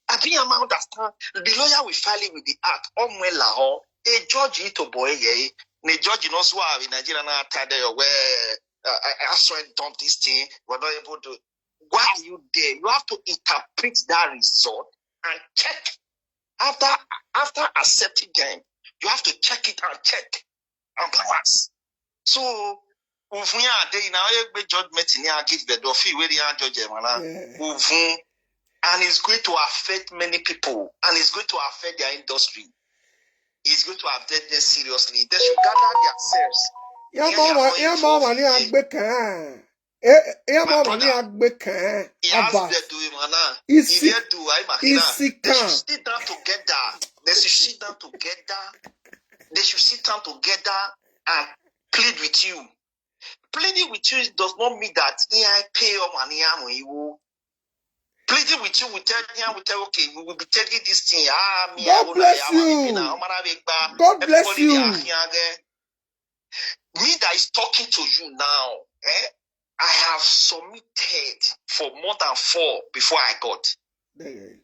I think I understand. The lawyer will file it with the art. Omwela ho. A judge it to boy ye. The judge knows why in Nigeria now tell you where uh, I, I swear dump this thing. We're not able to. Why are you there? You have to interpret that result and check after after accepting them. You have to check it and check and balance. So, uvun ya dey na onye gbe judgment ni a give the dofi wey dey judge him na. Uvun, and it's going to affect many people, and it's going to affect their industry. It's going to affect them seriously. They should gather themselves. Ya ma wa ya ma wa ni agbe kan. Eh, ya ma wa ni agbe kan. He has Aba. The do him na. Isi- If you do, I imagine. They should Isika. Sit down together. They should sit down together. They should sit down together and plead with you. Pleading with you does not mean that I pay your money. Pleading with you will tell me, I will tell, okay, we will be taking this thing. Ah, me, I God will bless not have a you. thing. Ah, Omara Begba, God bless everybody dey you. ahiage. Me that is talking to you now, eh? I have submitted for more than four before I got. There you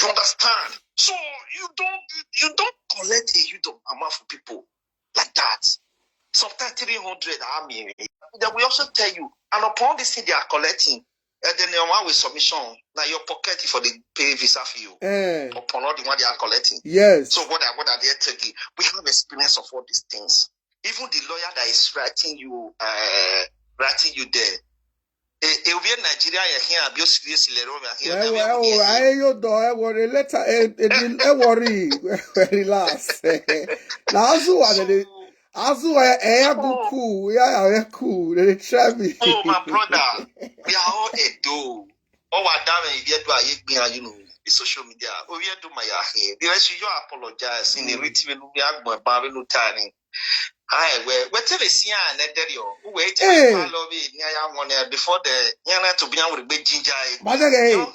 You understand? So you don't you don't collect a huge amount for people like that. Sometimes three hundred army. They will also tell you, and upon this thing they are collecting, and then they want with submission. Now your pocket for the pay visa for you. Eh, Upon all the one they are collecting. yes. So what I what are they taking? We have experience of all these things. Even the lawyer that is writing you, uh, writing you there. E e wie Nigeria ya here abio serious le ro ya here. Ẹ wọ ẹ wọ ayé yóò dọ̀ ẹ wọ rẹ lẹ́tà ẹ ẹ di- ẹ wọ rí relax. Na azu wa de azu wa ẹ ya gu cool ya ya ẹ cool de try me. Oh my brother, we are all Edo. Oh, I damn if you do a you know the social media. Oh, you do my here. The rest you apologize in the written we are going to no time. Hi, where where tell the see an Edo. Who wait Hey. Love it. Yeah, I want there before the yeah to be with big ginger. Bàtà kẹ́ ẹ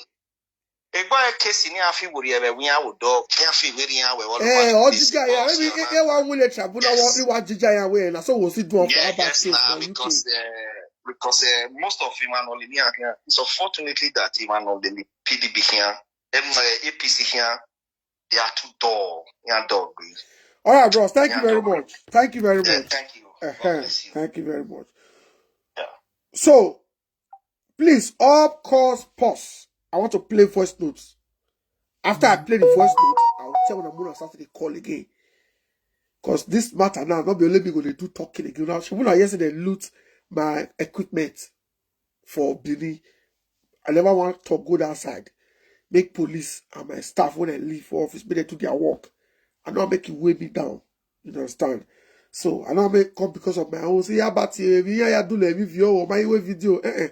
Egba kesi ni afi wori ebe wi awo do ki afi weri ya we wolo. Eh, ọjija ya maybe e e wa wule tribunal wa ni wa jija ya we na so wo si do for Yeah, about yes, case nah, for U K. Because uh, because uh, most of him are not linear here. It's unfortunately that him are not the P D P here, M uh, A P C here. They are too dull. Yeah, dog. All right, bros. Thank you Yeah, very dog. Much. Thank you very Yeah, much. thank you. God Uh-huh. Bless you. Thank you very much. Yeah. So, please, all calls pause. I want to play voice notes. After I play the voice note, I will tell Mona Saturday call again. Because this matter now, not be only me going to do talking again. Now, she would yesterday loot my equipment for Benin. I never want to go that side. Make police and my staff when I leave for office, make them do their work. I don't make it weigh me down. You understand? So I don't make come because of my own. Say, yeah, but eh, me, yeah, yeah, do let me view or my way video. Eh, eh.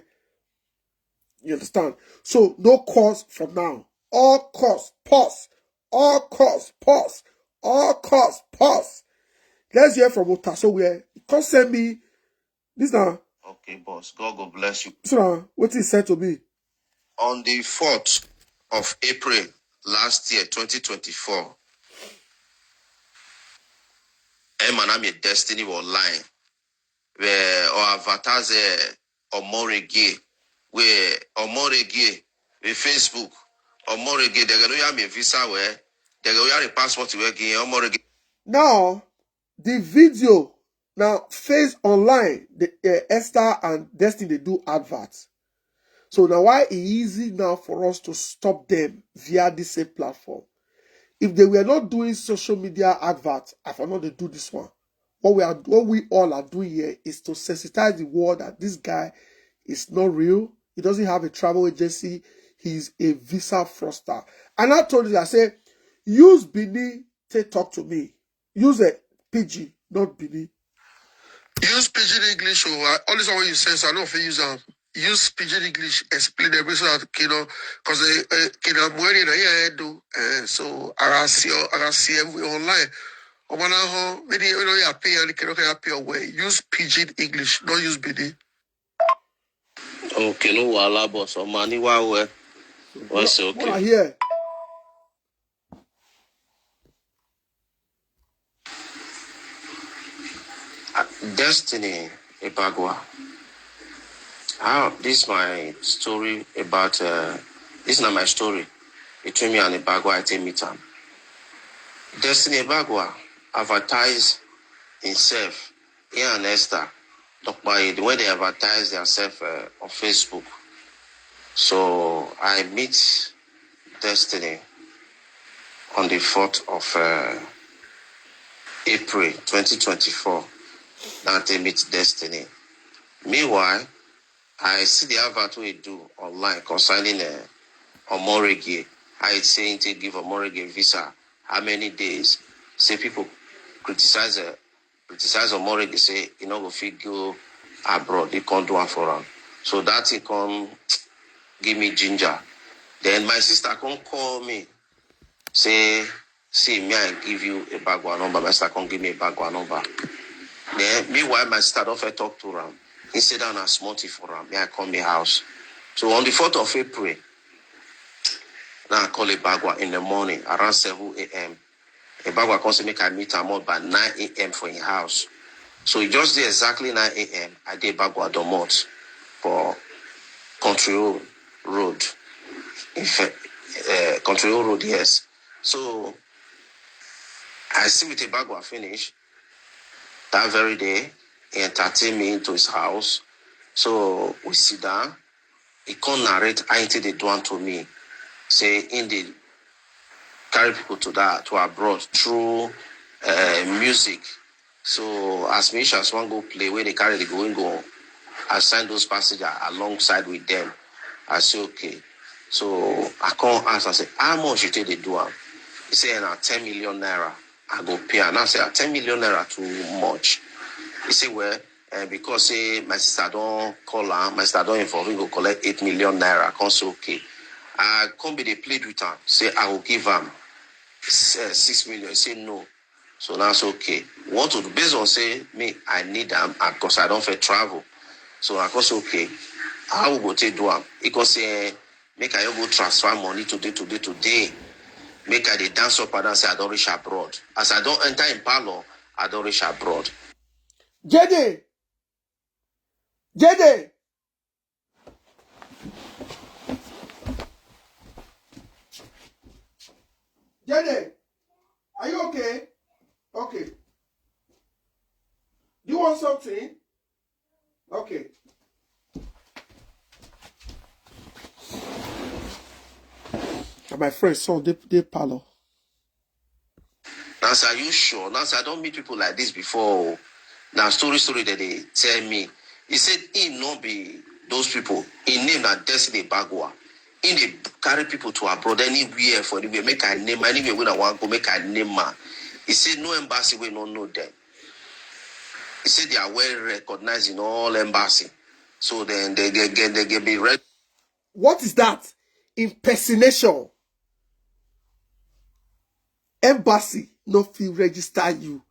You understand? So no calls from now. All calls, pause. All calls, pause. All calls, pause. Let's hear from Otaso where he come send me this now. Okay, boss. God go bless you. So now, what he said to me? On the fourth of April last year, twenty twenty-four, Emma and I Destiny were online. Where or advertise eh, Omorege, where Omorege, with Facebook, Omorege, they go ya me visa where, they go ya the passport where give Omorege. Now, the video now face online, the uh, Esther and Destiny they do adverts. So now why it easy now for us to stop them via this same platform? If they were not doing social media adverts, I for not they do this one. What we are, what we all are doing here is to sensitize the world that this guy is not real. He doesn't have a travel agency. He's a visa fraudster. And I told you, I say, use Bini to talk to me. Use a P G, not Bini. Use pidgin English o. I- All this one wey you say, so I no fit use am. Use pidgin English, explain everything so that you know, because uh, uh, you know, I'm wearing a hair do. Uh, so I can see, I can see every online. Ọmọ náà hàn mí ní ìlú yà pé ẹni kìnnìkan yà pé ọwọ́ ẹ̀. Use pidgin English, not use Bini. Okay, no wahala, boss. Ọmọ ní wá wẹ. Wọ́n ṣe What I okay. Hear? Destiny Ebagwa. How this my story about uh, this is not my story between me and Ebagwa. I take me time. Destiny Ebagwa advertise himself, he and Esther. Talk about it when they advertise themselves uh, on Facebook. So I meet Destiny on the fourth of uh, April twenty twenty-four, na take meet destiny. Meanwhile, I see the advert wey e do online concerning uh, Omorege. How e say e take give Omorege visa, how many days? Say people criticize uh, criticize Omorege, say e no go fit go abroad, e come do am for am. So that thing come give me ginger. Then my sister come call me, say, "See, me I give you Ebagwa number." My sister come give me Ebagwa number. Then meanwhile, my sister don first talk to am. He say that na small thing for am. Me I come the house. So on the fourth of April, now I call Ebagwa in the morning around seven a.m. Ebagwa come say make I meet am up by nine a.m. for him house. So e just dey exactly nine a.m. I dey Ebagwa domot for Country Road. In fact, uh, Country Road, yes. So I see with Ebagwa finish that very day. He entertained me into his house. So we sit down. He come narrate how e take dey do am to me. Say he dey carry people to that to abroad through uh, music. So as musicians wan go play, wey dey carry the going go assign those passengers alongside with them. I say okay. So I come ask, I say, "How much you take dey do am?" He say, "Na ten million naira I go pay am." Now I say, "Ah, ten million naira too much." He say, "Well, uh, because say my sister don call am, my sister don involve, he go collect eight million naira." I come say okay. I come be dey plead with am, say I go give am uh, six million. He say no. So now I say okay. What to do? Based on say me, I need am, and because I don first travel. So I come say okay. How we go take do am? He come say, eh, make I go transfer money today, today, today. Make I dey dance up and down, say I don reach abroad. As I don enter in parlor, I don reach abroad. J J, J J, J J, are you okay? Okay. Do you want something? Okay. And my friend, son, they they parlor. Now say, "Are you sure?" Now say, "I don meet people like this before. Now story story that they tell me." He said he no be those people. His name na Destiny Ebagwa. He dey carry people to abroad anywhere for anywhere. Make I name anywhere wey I wan go. Make I name am. He said no embassy wey no know them. He said they are well recognized in all embassy. So then they get they get be red. What is that? Impersonation. Embassy no fit register you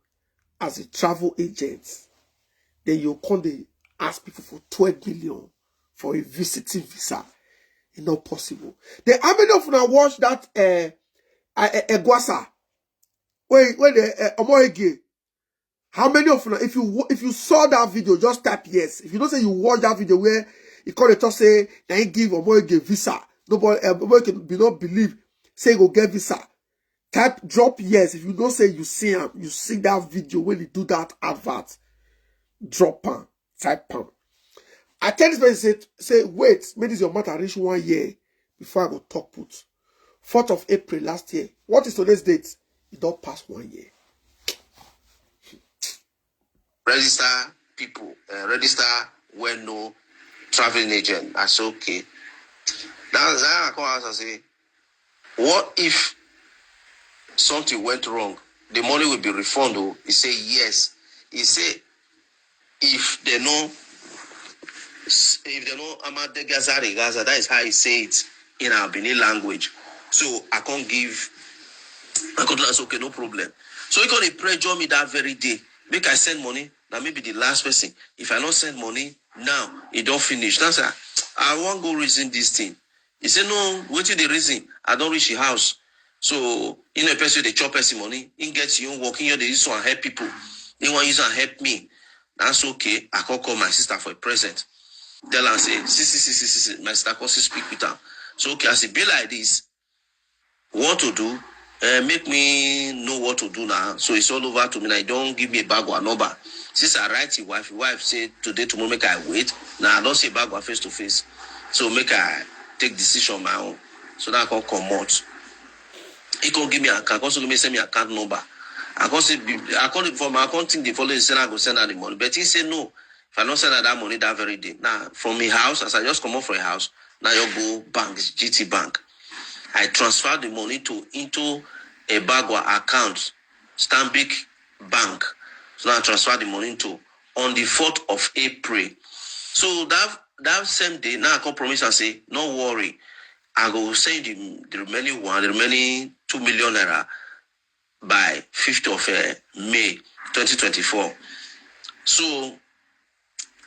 as a travel agent. Then you come dey ask people for twelve million for a visiting visa. E no possible. Then how many of una watch that uh, uh, Egwasa? Wait, wait, uh, Omoege. How many of una, if you wa- if you saw that video, just type yes. If you don't say you watch that video where he call the talk say na he give Omoege visa, nobody uh, Omoege be not believe say he go get visa. Type drop yes if you don't say you see am, you see that video when he do that advert. Drop am, type am. I tell this person say say wait, make this your matter reach one year before I go talk put. Fourth of April last year. What is today's date? E don pass one year. Register people, uh, register well known traveling agent. I say okay. Now, now I come ask and say, what if something went wrong? The money will be refunded. Oh, he say yes. He say if they no, if they no amadegazari gaza, that is how he say it in our Benin language. So I can't give. I could say okay, no problem. So he come dey pressure me that very day. Make I send money. Now maybe the last person. If I not send money now, it don't finish. That's why I want go reason this thing. He said no. Wetin the reason? I don't reach the house. So in a person they chop person money. In get your work. In your they use and help people. They want use and help me. That's okay. I can call my sister for a present. Tell her say, see, see, see, see, see, see. My sister can still speak with her. So okay, as it be like this, what to do? Uh, make me know what to do now. So it's all over to me. Now don't give me a bag or number. Since I write your wife, your wife say today, tomorrow, make I wait. Now I don't say bag or face to face. So make I take decision on my own. So now I can come out. He can give me account, also give me send me account number. I come say, I come for my, I come think the following, say I go send her the money. But he say no. If I don't send her that money that very day, now from my house, as I just come up from my house, now you go bank, G T Bank. I transfer the money to into a Bagua account, Stanbic Bank. So now I transfer the money to on the fourth of April. So that that same day, now I come promise and say, no worry, I go send the, the remaining one, the remaining two million naira by fifth of uh, May twenty twenty-four. So,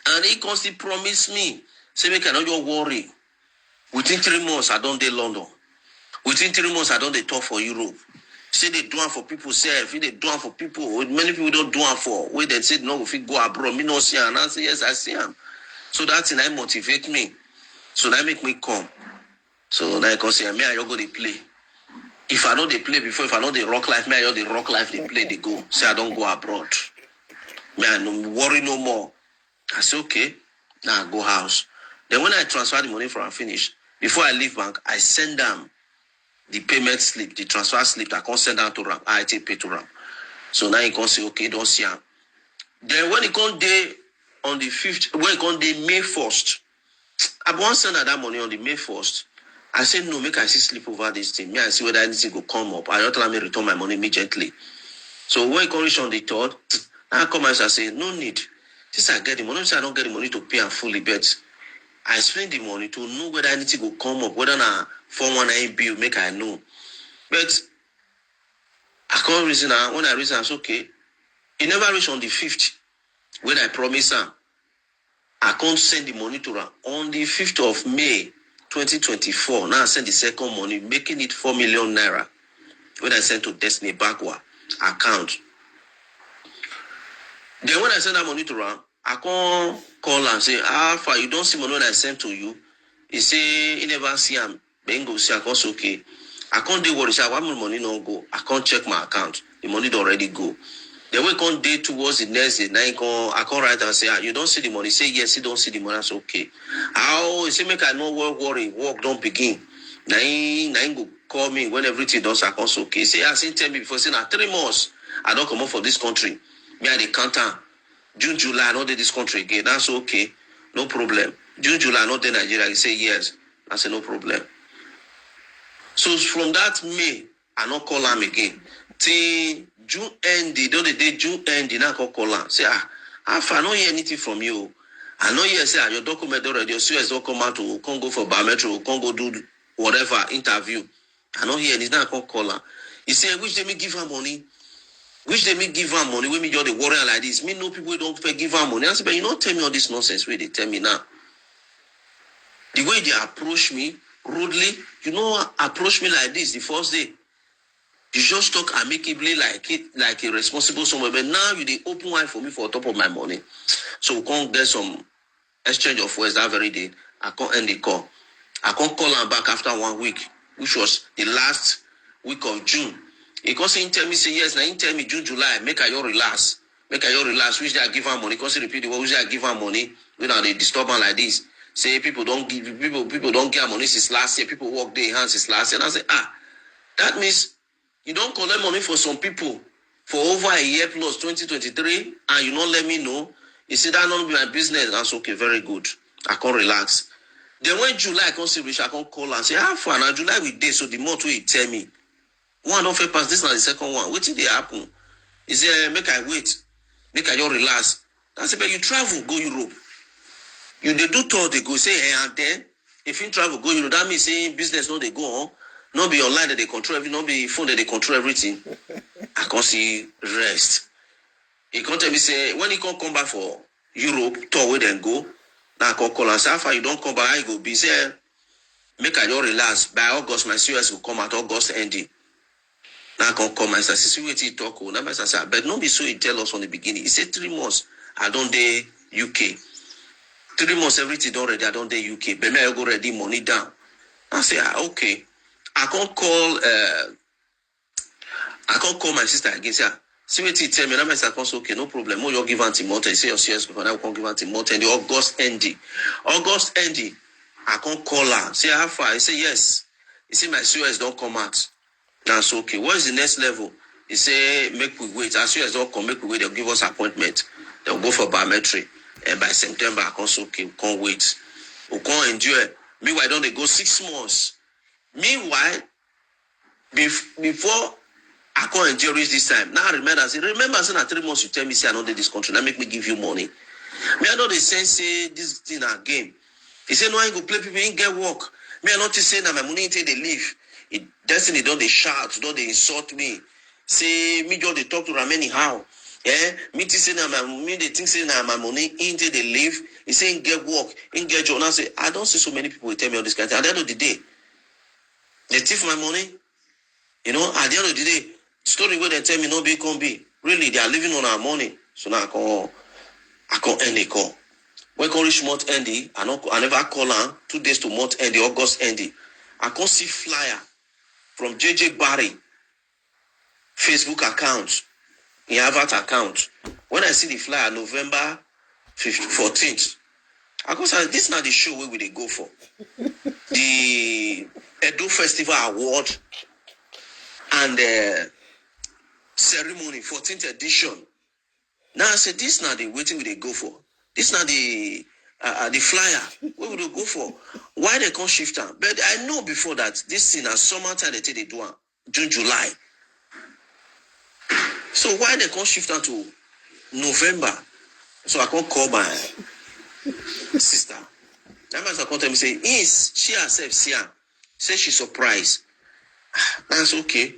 and he come still promise me, say make I no just worry. Within three months, I don't dey London. Within three months, I don't dey tour for Europe. Say they do am for people self, they do am for people. Many people don't do am for. Where they say no, if you go abroad, me no see am. And I say yes, I see am. So that thing I motivate me. So that make me come. So now I come say, me I go dey play. If I know they play before, if I know they rock life, me I the rock life they play, they go. Say I don't go abroad. Me I no worry no more. I say okay. Now I go house. Then when I transfer the money from finish, before I leave bank, I send them the payment slip, the transfer slip. I can't send down to Ram. I take pay to Ram. So now you can say okay, don't see him. Then when he come day on the fifth, when he come day May first, I want send her that money on the May first. I said no, make I see sleep over this thing. Me I see whether anything go come up. I don't tell me return my money immediately. So when he come reach on the third, I come out and say no need. Since I get the money, say I don't get the money to pay am fully, but I spend the money to know whether anything go come up, whether na four one nine bill, make I know. But I can't reason am. When I reason, it's okay. He never reach on the fifth. When I promise am, I can't send the money to her on the fifth of May twenty twenty-four. Now I send the second money, making it four million naira. When I send to Destiny Bakwa account. Then when I send that money to her, I can't call and say, how far you don't see money when I send to you? He say he never see am. Then go say, I can't say okay. I can't do what say, why my money no go? I can't check my account. The money don already go. Then we can't day towards the next day. Now he can't, I can't write and say, ah, you don't see the money. Say yes, he don't see the money. That's okay. How he say make I no work worry, work don't begin. Now he, now he go call me when everything does. I can't say okay. Say as he tell me before, say now three months I don't come up for this country. Me I dey count am. June, July, I no dey this country again. That's okay. No problem. June, July, I no dey Nigeria. He say yes. I say no problem. So from that May, I no call am again. Till June end, they don't dey June end, they not call call am. Say ah, how far? I no hear anything from you. I no hear say ah, your document already, your C O S don't come out to come go for biometry, come go do whatever interview. I no hear anything. I can't call am. He say which day me give her money. Which day me give her money? When me just dey worry am like this. Me know people wey don't pay give her money. I say, but you not tell me all this nonsense wey they tell me now. The way they approach me rudely, you know, approach me like this the first day. You just talk amicably like it, like a responsible someone. But now you dey open wine for me for top of my money. So we can't get some exchange of words that very day. I can't end the call. I can't call am back after one week, which was the last week of June. He come say, he tell me, say yes. Now he tell me June, July, make I your relax. Make I your relax. Which day I give her money? Come say repeat the word. Which day I give her money? You know they disturb her like this. Say people don't give people people don't get money since last year. People work their hands since last year. And I say ah, that means you don't collect money for some people for over a year plus twenty twenty-three, and you not let me know. You see that not be my business. That's okay, very good. I can't relax. Then when July I can't see Rich, I can't call and say how far now July we dey. So the month wey you tell me, one don't fair pass. This now the second one. Wetin dey happen? He say eh, make I wait, make I just relax. I say but you travel go Europe. You dey do tour dey go say eh, and then if you travel go Europe, that means say business no dey go on. No be online that they control everything, no be phone that they control everything. I can't see rest. He can't tell me say when he can't come back for Europe tour where then go. Now I can't call and say how far you don't come back, I go be say make I just relax. By August, my C O S will come out August ending. Now I can't call my sister. See what he talk. Oh, now my sister, but no be so he tell us from the beginning. He said three months. I don't dey U K. Three months, everything done ready. I don't dey U K. But me, I go ready money down. I say, ah, okay. I can't call. Uh, I can't call my sister again. Say, ah, see what he tell me. Now my sister comes okay, no problem. Oh, you give Auntie Morton. Say your C S before now, come give Auntie Morton. The August ending, August ending. I can't call her. Say how far? He say yes. He say my C O S don't come out. That's okay. What is the next level? He say make we wait. As U S don come, make we wait. They'll give us appointment. They'll go for biometry. And by September, I can't so okay, we can't wait. We can't endure. Meanwhile, don't they go six months? Meanwhile, bef- before I can't endure reach this time. Now I remember, say, remember, say na three months you tell me say I don't do this country. Now make me give you money. Me I know they say say this thing a game. He say no, I go play people in get work. Me I not say na my money take they leave. It destiny don't they shout, don't they insult me. Say me just they talk to am anyhow. Eh, me think say na my me they think say na my money in take they leave. He say in get work, in get job. Now say I don't see so many people will tell me all this kind of thing. At the end of the day, they thief my money. You know, at the end of the day, story where they tell me no be come be. Really, they are living on our money. So now I can I can end the call. When can reach month ending, I not I never call am. Two days to month ending, August ending. I can't see flyer from J J Barry Facebook account, in Harvard account. When I see the flyer November fifteenth, fourteenth, I go say this na the show where we dey go for. The Edo Festival Award and uh, ceremony, fourteenth edition. Now I say this na the waiting we dey go for. This na the uh, uh, the flyer where we dey go for. Why they can't shift am? But I know before that this thing na summer time they take they do am. June, July. So why they can't shift am to November? So I can't call my sister. That man come tell me say, is she herself see am. Say she surprised. That's okay.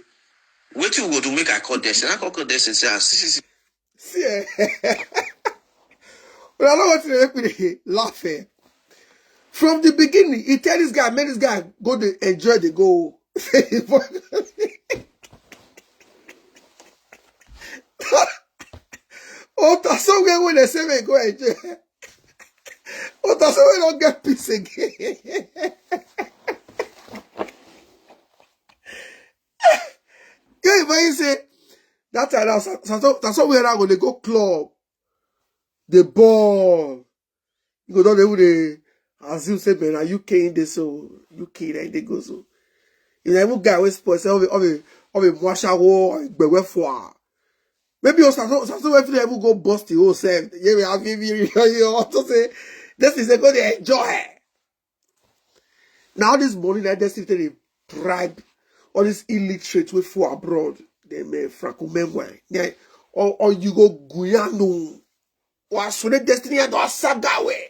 Wetin we go do make I call Destiny? I call call Destiny say, ah, see, see, see. See, eh? But I don't want to make me laugh, eh? From the beginning, he tell this guy, make this guy go dey enjoy the go. Oh, that's somewhere when they say we go enjoy. Oh, that's somewhere don't get peace again. Yeah, but you say that time now, so, so, so, so somewhere now go dey go club, the ball. You go down there with the assume say man, are you K in this so you K like they go so. You know, every guy wey spoil say all the all the all the mwashawo, all the gbegbe for. Maybe you start start to every even go bust the whole self. Yeah, we have you you also say this is a good enjoy. Now this money that they still dey bribe all these illiterate way for abroad. They may franco memoir. Yeah, or, or you go Guyano. Or so the destiny and our saga way.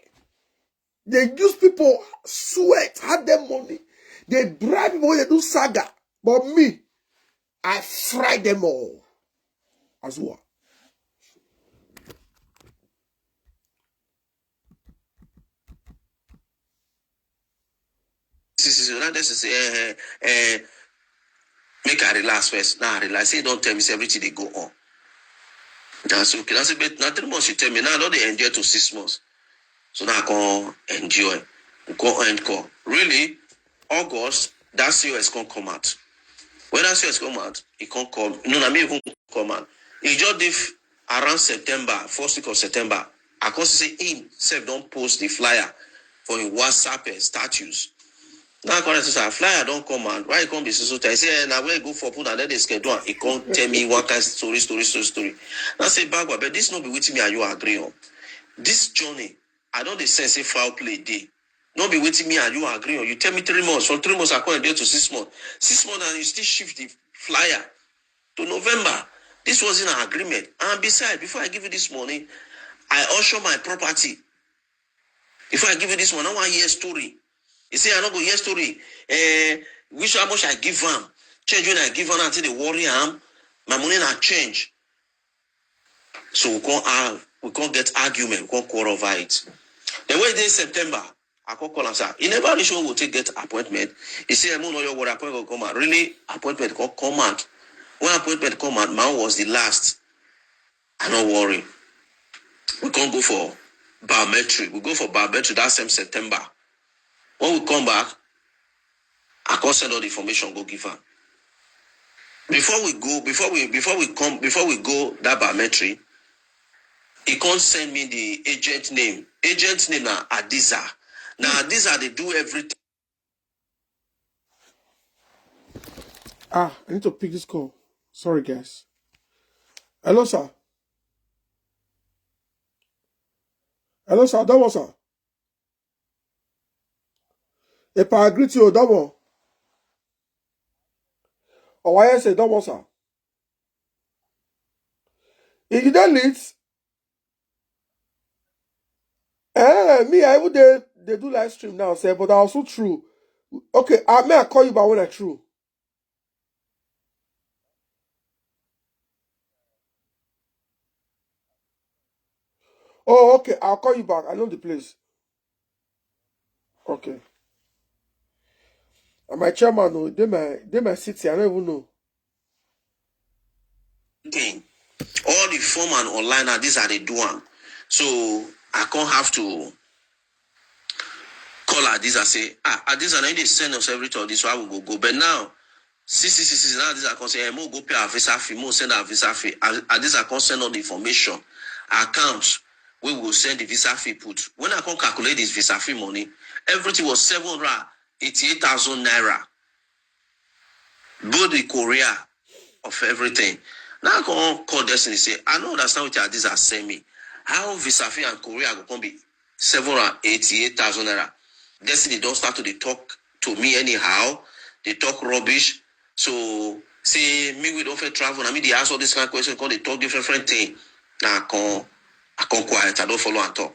They use people sweat, had their money. They bribe people when they do saga. But me, I fry them all as well. This is another say, eh, eh, make I relax first. Now I relax. Say don't tell me say everything they go on. That's okay. That's a bit. Now three months you tell me. Now I don't they endure to six months. So now I can endure. Go end call. Really, August, that C O S can come out. When that C O S come out, it can't come. No, I mean, it won't come out. It just if around September, first week of September, I can see him self don't post the flyer for his WhatsApp uh, status. Now I come to say, flyer don't come out. Why you can't be so so? I say, eh, now where you go for put and then they schedule. He can't tell me one kind story, story, story, story. Now I say, Bagua, but this no be with me and you agree on. This journey, I don't the sense if foul play day. No be waiting me and you agree on. You tell me three months. From three months, I can't endure to six months. Six months and you still shift the flyer to November. This was in an agreement. And besides, before I give you this money, I auction my property. Before I give you this money, I want hear story. You say I don't go hear story. Eh, which how much I give am? Change when I give am until they worry am. My money not change. So we can't have we can't get argument, we can't quarrel over it. The way they September, I can't call and say, you never reach when we take get appointment. You say, I'm not your word appointment come out. Really, appointment can't come out. When appointment come out, mine was the last. I don't worry. We can't go for biometric. We go for biometric that same September. When we come back, I can't send all the information, go give her. Before we go, before we before we come, before we go that biometry, he can't send me the agent name. Agent name na Adiza. Now Adiza they do everything. Ah, I need to pick this call. Sorry, guys. Hello, sir. Hello, sir. Double, sir. If I greet you, double. Or why I say double, sir? If you don't lead, eh, me, I would they, they do live stream now, sir, but I also true. Okay, I may I call you back when I true. Oh, okay. I'll call you back. I know the place. Okay. And my chairman, no, they my they my city. I don't even know. Thing. All the form and online now, these are the do am. So I can't have to call Adiza say, ah, Adiza, now they send us everything. This why we go go. But now, see, see, see, see, now Adiza can say, hey, mo go pay our visa fee, mo send our visa fee. Adiza can send all the information, accounts, we will send the visa fee put. When I can calculate this visa fee money, everything was seven hundred eighty-eight thousand naira. Both the Korea of everything. Now I can call Destiny say, I don't understand what Adiza send me. How visa fee and Korea go come be seven hundred eighty-eight thousand naira? Destiny don't start to dey talk to me anyhow. They talk rubbish. So say me we don't fit travel. I mean they ask all this kind of question, come they talk different different thing. Now I can I come quiet. I don't follow and talk.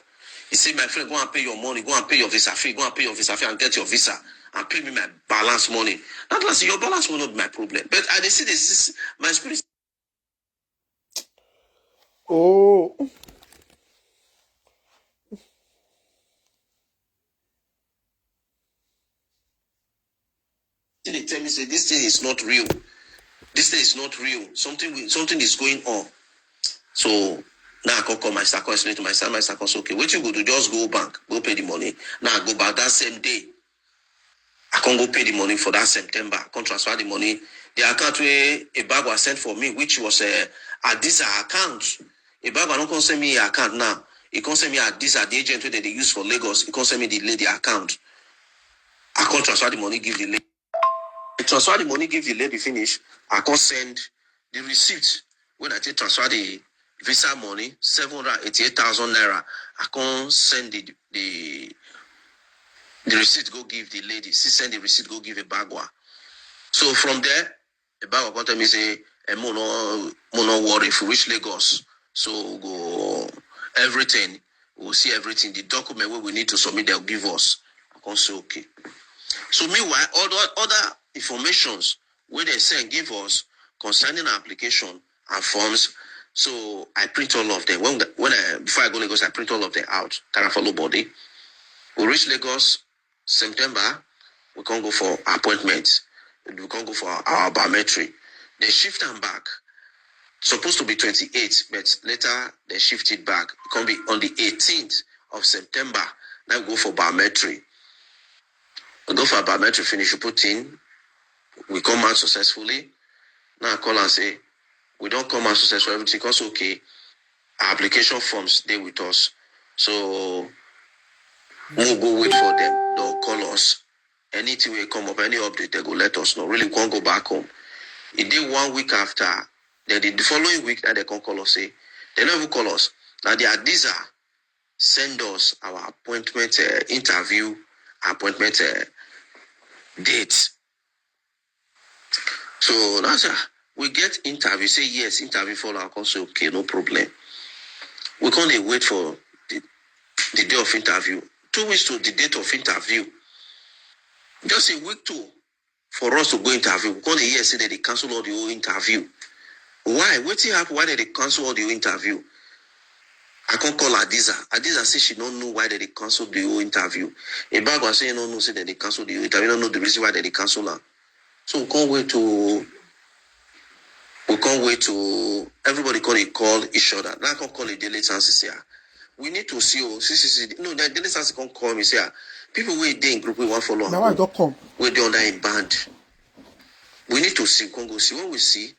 He say, my friend, go and pay your money, go and pay your visa fee, go and pay your visa fee and get your visa and pay me my balance money. That was your balance will not be my problem. But I dey see this, my spirit. Oh. They tell me say this thing is not real. This thing is not real. Something will- something is going on. So now I can call my sir, explain to my sir, my sir say, okay, what you go do? Just go bank, go pay the money. Now I go back that same day. I can't go pay the money for that September. I can't transfer the money. The account where a bag was sent for me, which was a Adiza account. A bag was not gonna send me an account now. He can't send me Adiza, the agent where they use for Lagos. He can't send me the lady account. I can't transfer the money, give the lady. I transfer the money, give the lady finish. I can't send the receipt when I take transfer the visa money, seven hundred eighty-eight thousand naira. I can't send the the the receipt go give the lady. She send the receipt go give a bagwa. So from there, the bagwa come tell me say, eh, mo no mo no worry if we reach Lagos. So go everything. We'll see everything. The document where we need to submit, they'll give us. I can't say okay. So meanwhile, all the other informations where they send give us concerning our application and forms. So I print all of them. When when I before I go Lagos, I print all of them out. Can I follow body? We reach Lagos September. We can't go for appointment. We can't go for our, our biometry. They shift them back. Supposed to be twenty-eight, but later they shift it back. It can be on the eighteenth of September. Now we go for biometry. We go for biometry finish. You put in. We come out successfully. Now I call and say, we don't come out successful. Everything comes okay. Our application forms stay with us. So we'll go wait for them. They'll call us. Anything will come up, any update, they go let us know. Really, we can't go back home. It did one week after. Then the following week, that they can call us, say, they never call us. Now they are these are send us our appointment uh, interview, appointment uh, date. So that's uh, we get interview. Say yes, interview follow. I can say okay, no problem. We can't dey wait for the, the day of interview. Two weeks to the date of interview. Just a week to for us to go interview. We can't hear say that they cancel all the whole interview. Why? What thing happen? Why did they cancel all the whole interview? I can't call Adiza. Adiza say she don't know why did they cancel the whole interview. A bag was saying no, no, say that they cancel the whole interview. You don't know the reason why did they cancel her. So we can't wait to we can't wait to everybody can't call each other. Now I can't call a daily chances here. We need to see oh, see, see, see. No, the daily chances can't call me. Say ah, people wait there in group we want follow. Now I don't come. We dey under in band. We need to see. We can't go see. When we see,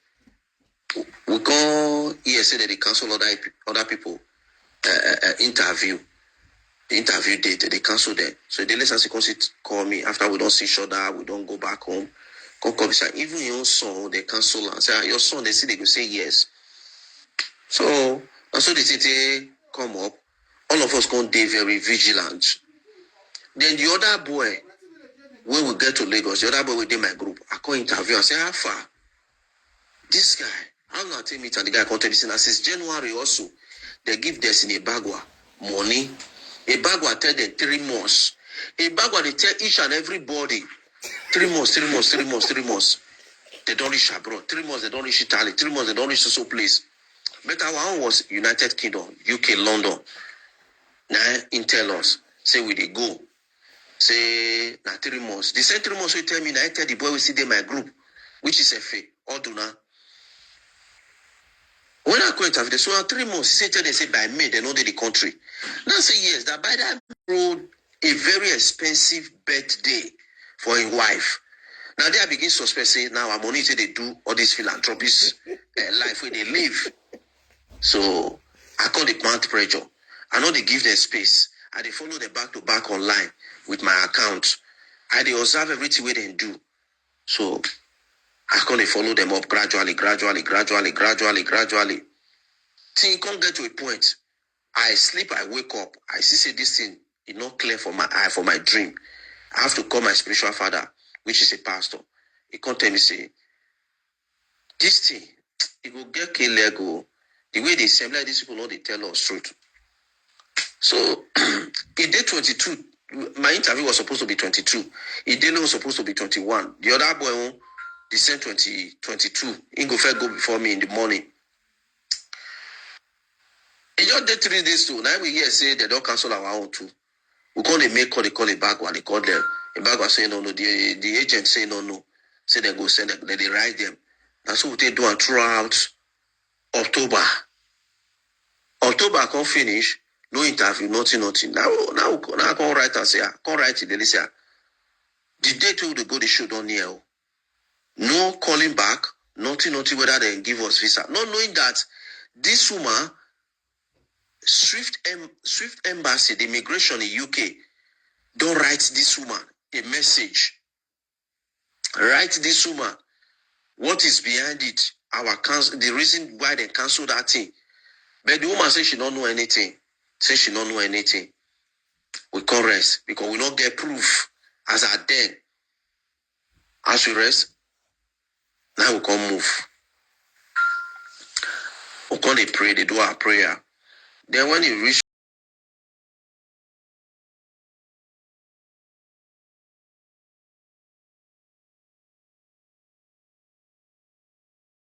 we can't hear say that they cancel other other people uh, uh, uh, interview. The interview date they cancel them. So the lessons come sit call me after we don't see each other, we don't go back home. Come call me say even your son they cancel and say ah, your son they see they go say yes. So na so the thing take come up. All of us come dey very vigilant. Then the other boy, when we get to Lagos, the other boy wey dey my group, I come interview and say, "How far? This guy, how una take meet?" And the guy come tell me say na since January also, they give Destiny Ebagwa money. Ebagwa tell them three months. Ebagwa dey tell each and everybody, "Three months, three months, three months, three months." They don reach abroad. Three months, they don reach Italy. Three months, they don reach so so place. But our own was United Kingdom, U K, London. Na him tell us say we dey go. Say na three months. The same three months wey tell me, na him tell the boy wey still dey my group, which is Efe Oduna. When I come interview, so na three months. He say tell them say by May they no dey the country. Now say yes, that by that road a very expensive birthday for him wife. Now they begin suspect say now our money say they do all these philanthropies uh, life where they live. So I call the mount pressure. I know they give them space. I dey follow them back to back online with my account. I dey observe everything wey dem do. So I come dey follow them up gradually, gradually, gradually, gradually, gradually. Till e come get to a point. I sleep, I wake up, I see say this thing e no clear for my eye, for my dream. I have to call my spiritual father, which is a pastor. He come tell me say, "This thing, e go get K leg o." The way they seem like these people no dey tell us truth. So e dey twenty-two. My interview was supposed to be twenty-two. E dey was supposed to be twenty-one. The other boy own, the same twenty, twenty-two. He go first go before me in the morning. E just dey three days too. Now we hear say they don cancel our own too. We come dey make call, dey call Ebagwa, dey call them. Ebagwa say no, no. The the agent say no, no. Say they go send them, they dey write them. Na so we take do am throughout October. October come finish, no interview, nothing, nothing. Now, now, now I come write and say, ah, come write it, they say, ah, the date wey we dey go the show don near o. No calling back, nothing, nothing, whether they give us visa. Not knowing that this woman, Swift, em, Swift Embassy, the immigration in U K, don write this woman a message. Write this woman what is behind it, our cancel, the reason why they cancel that thing. But the woman say she don't know anything. Say she don't know anything. We come rest because we don't get proof as at then. As we rest, now we come move. We come dey pray, dey do our prayer. Then when e reach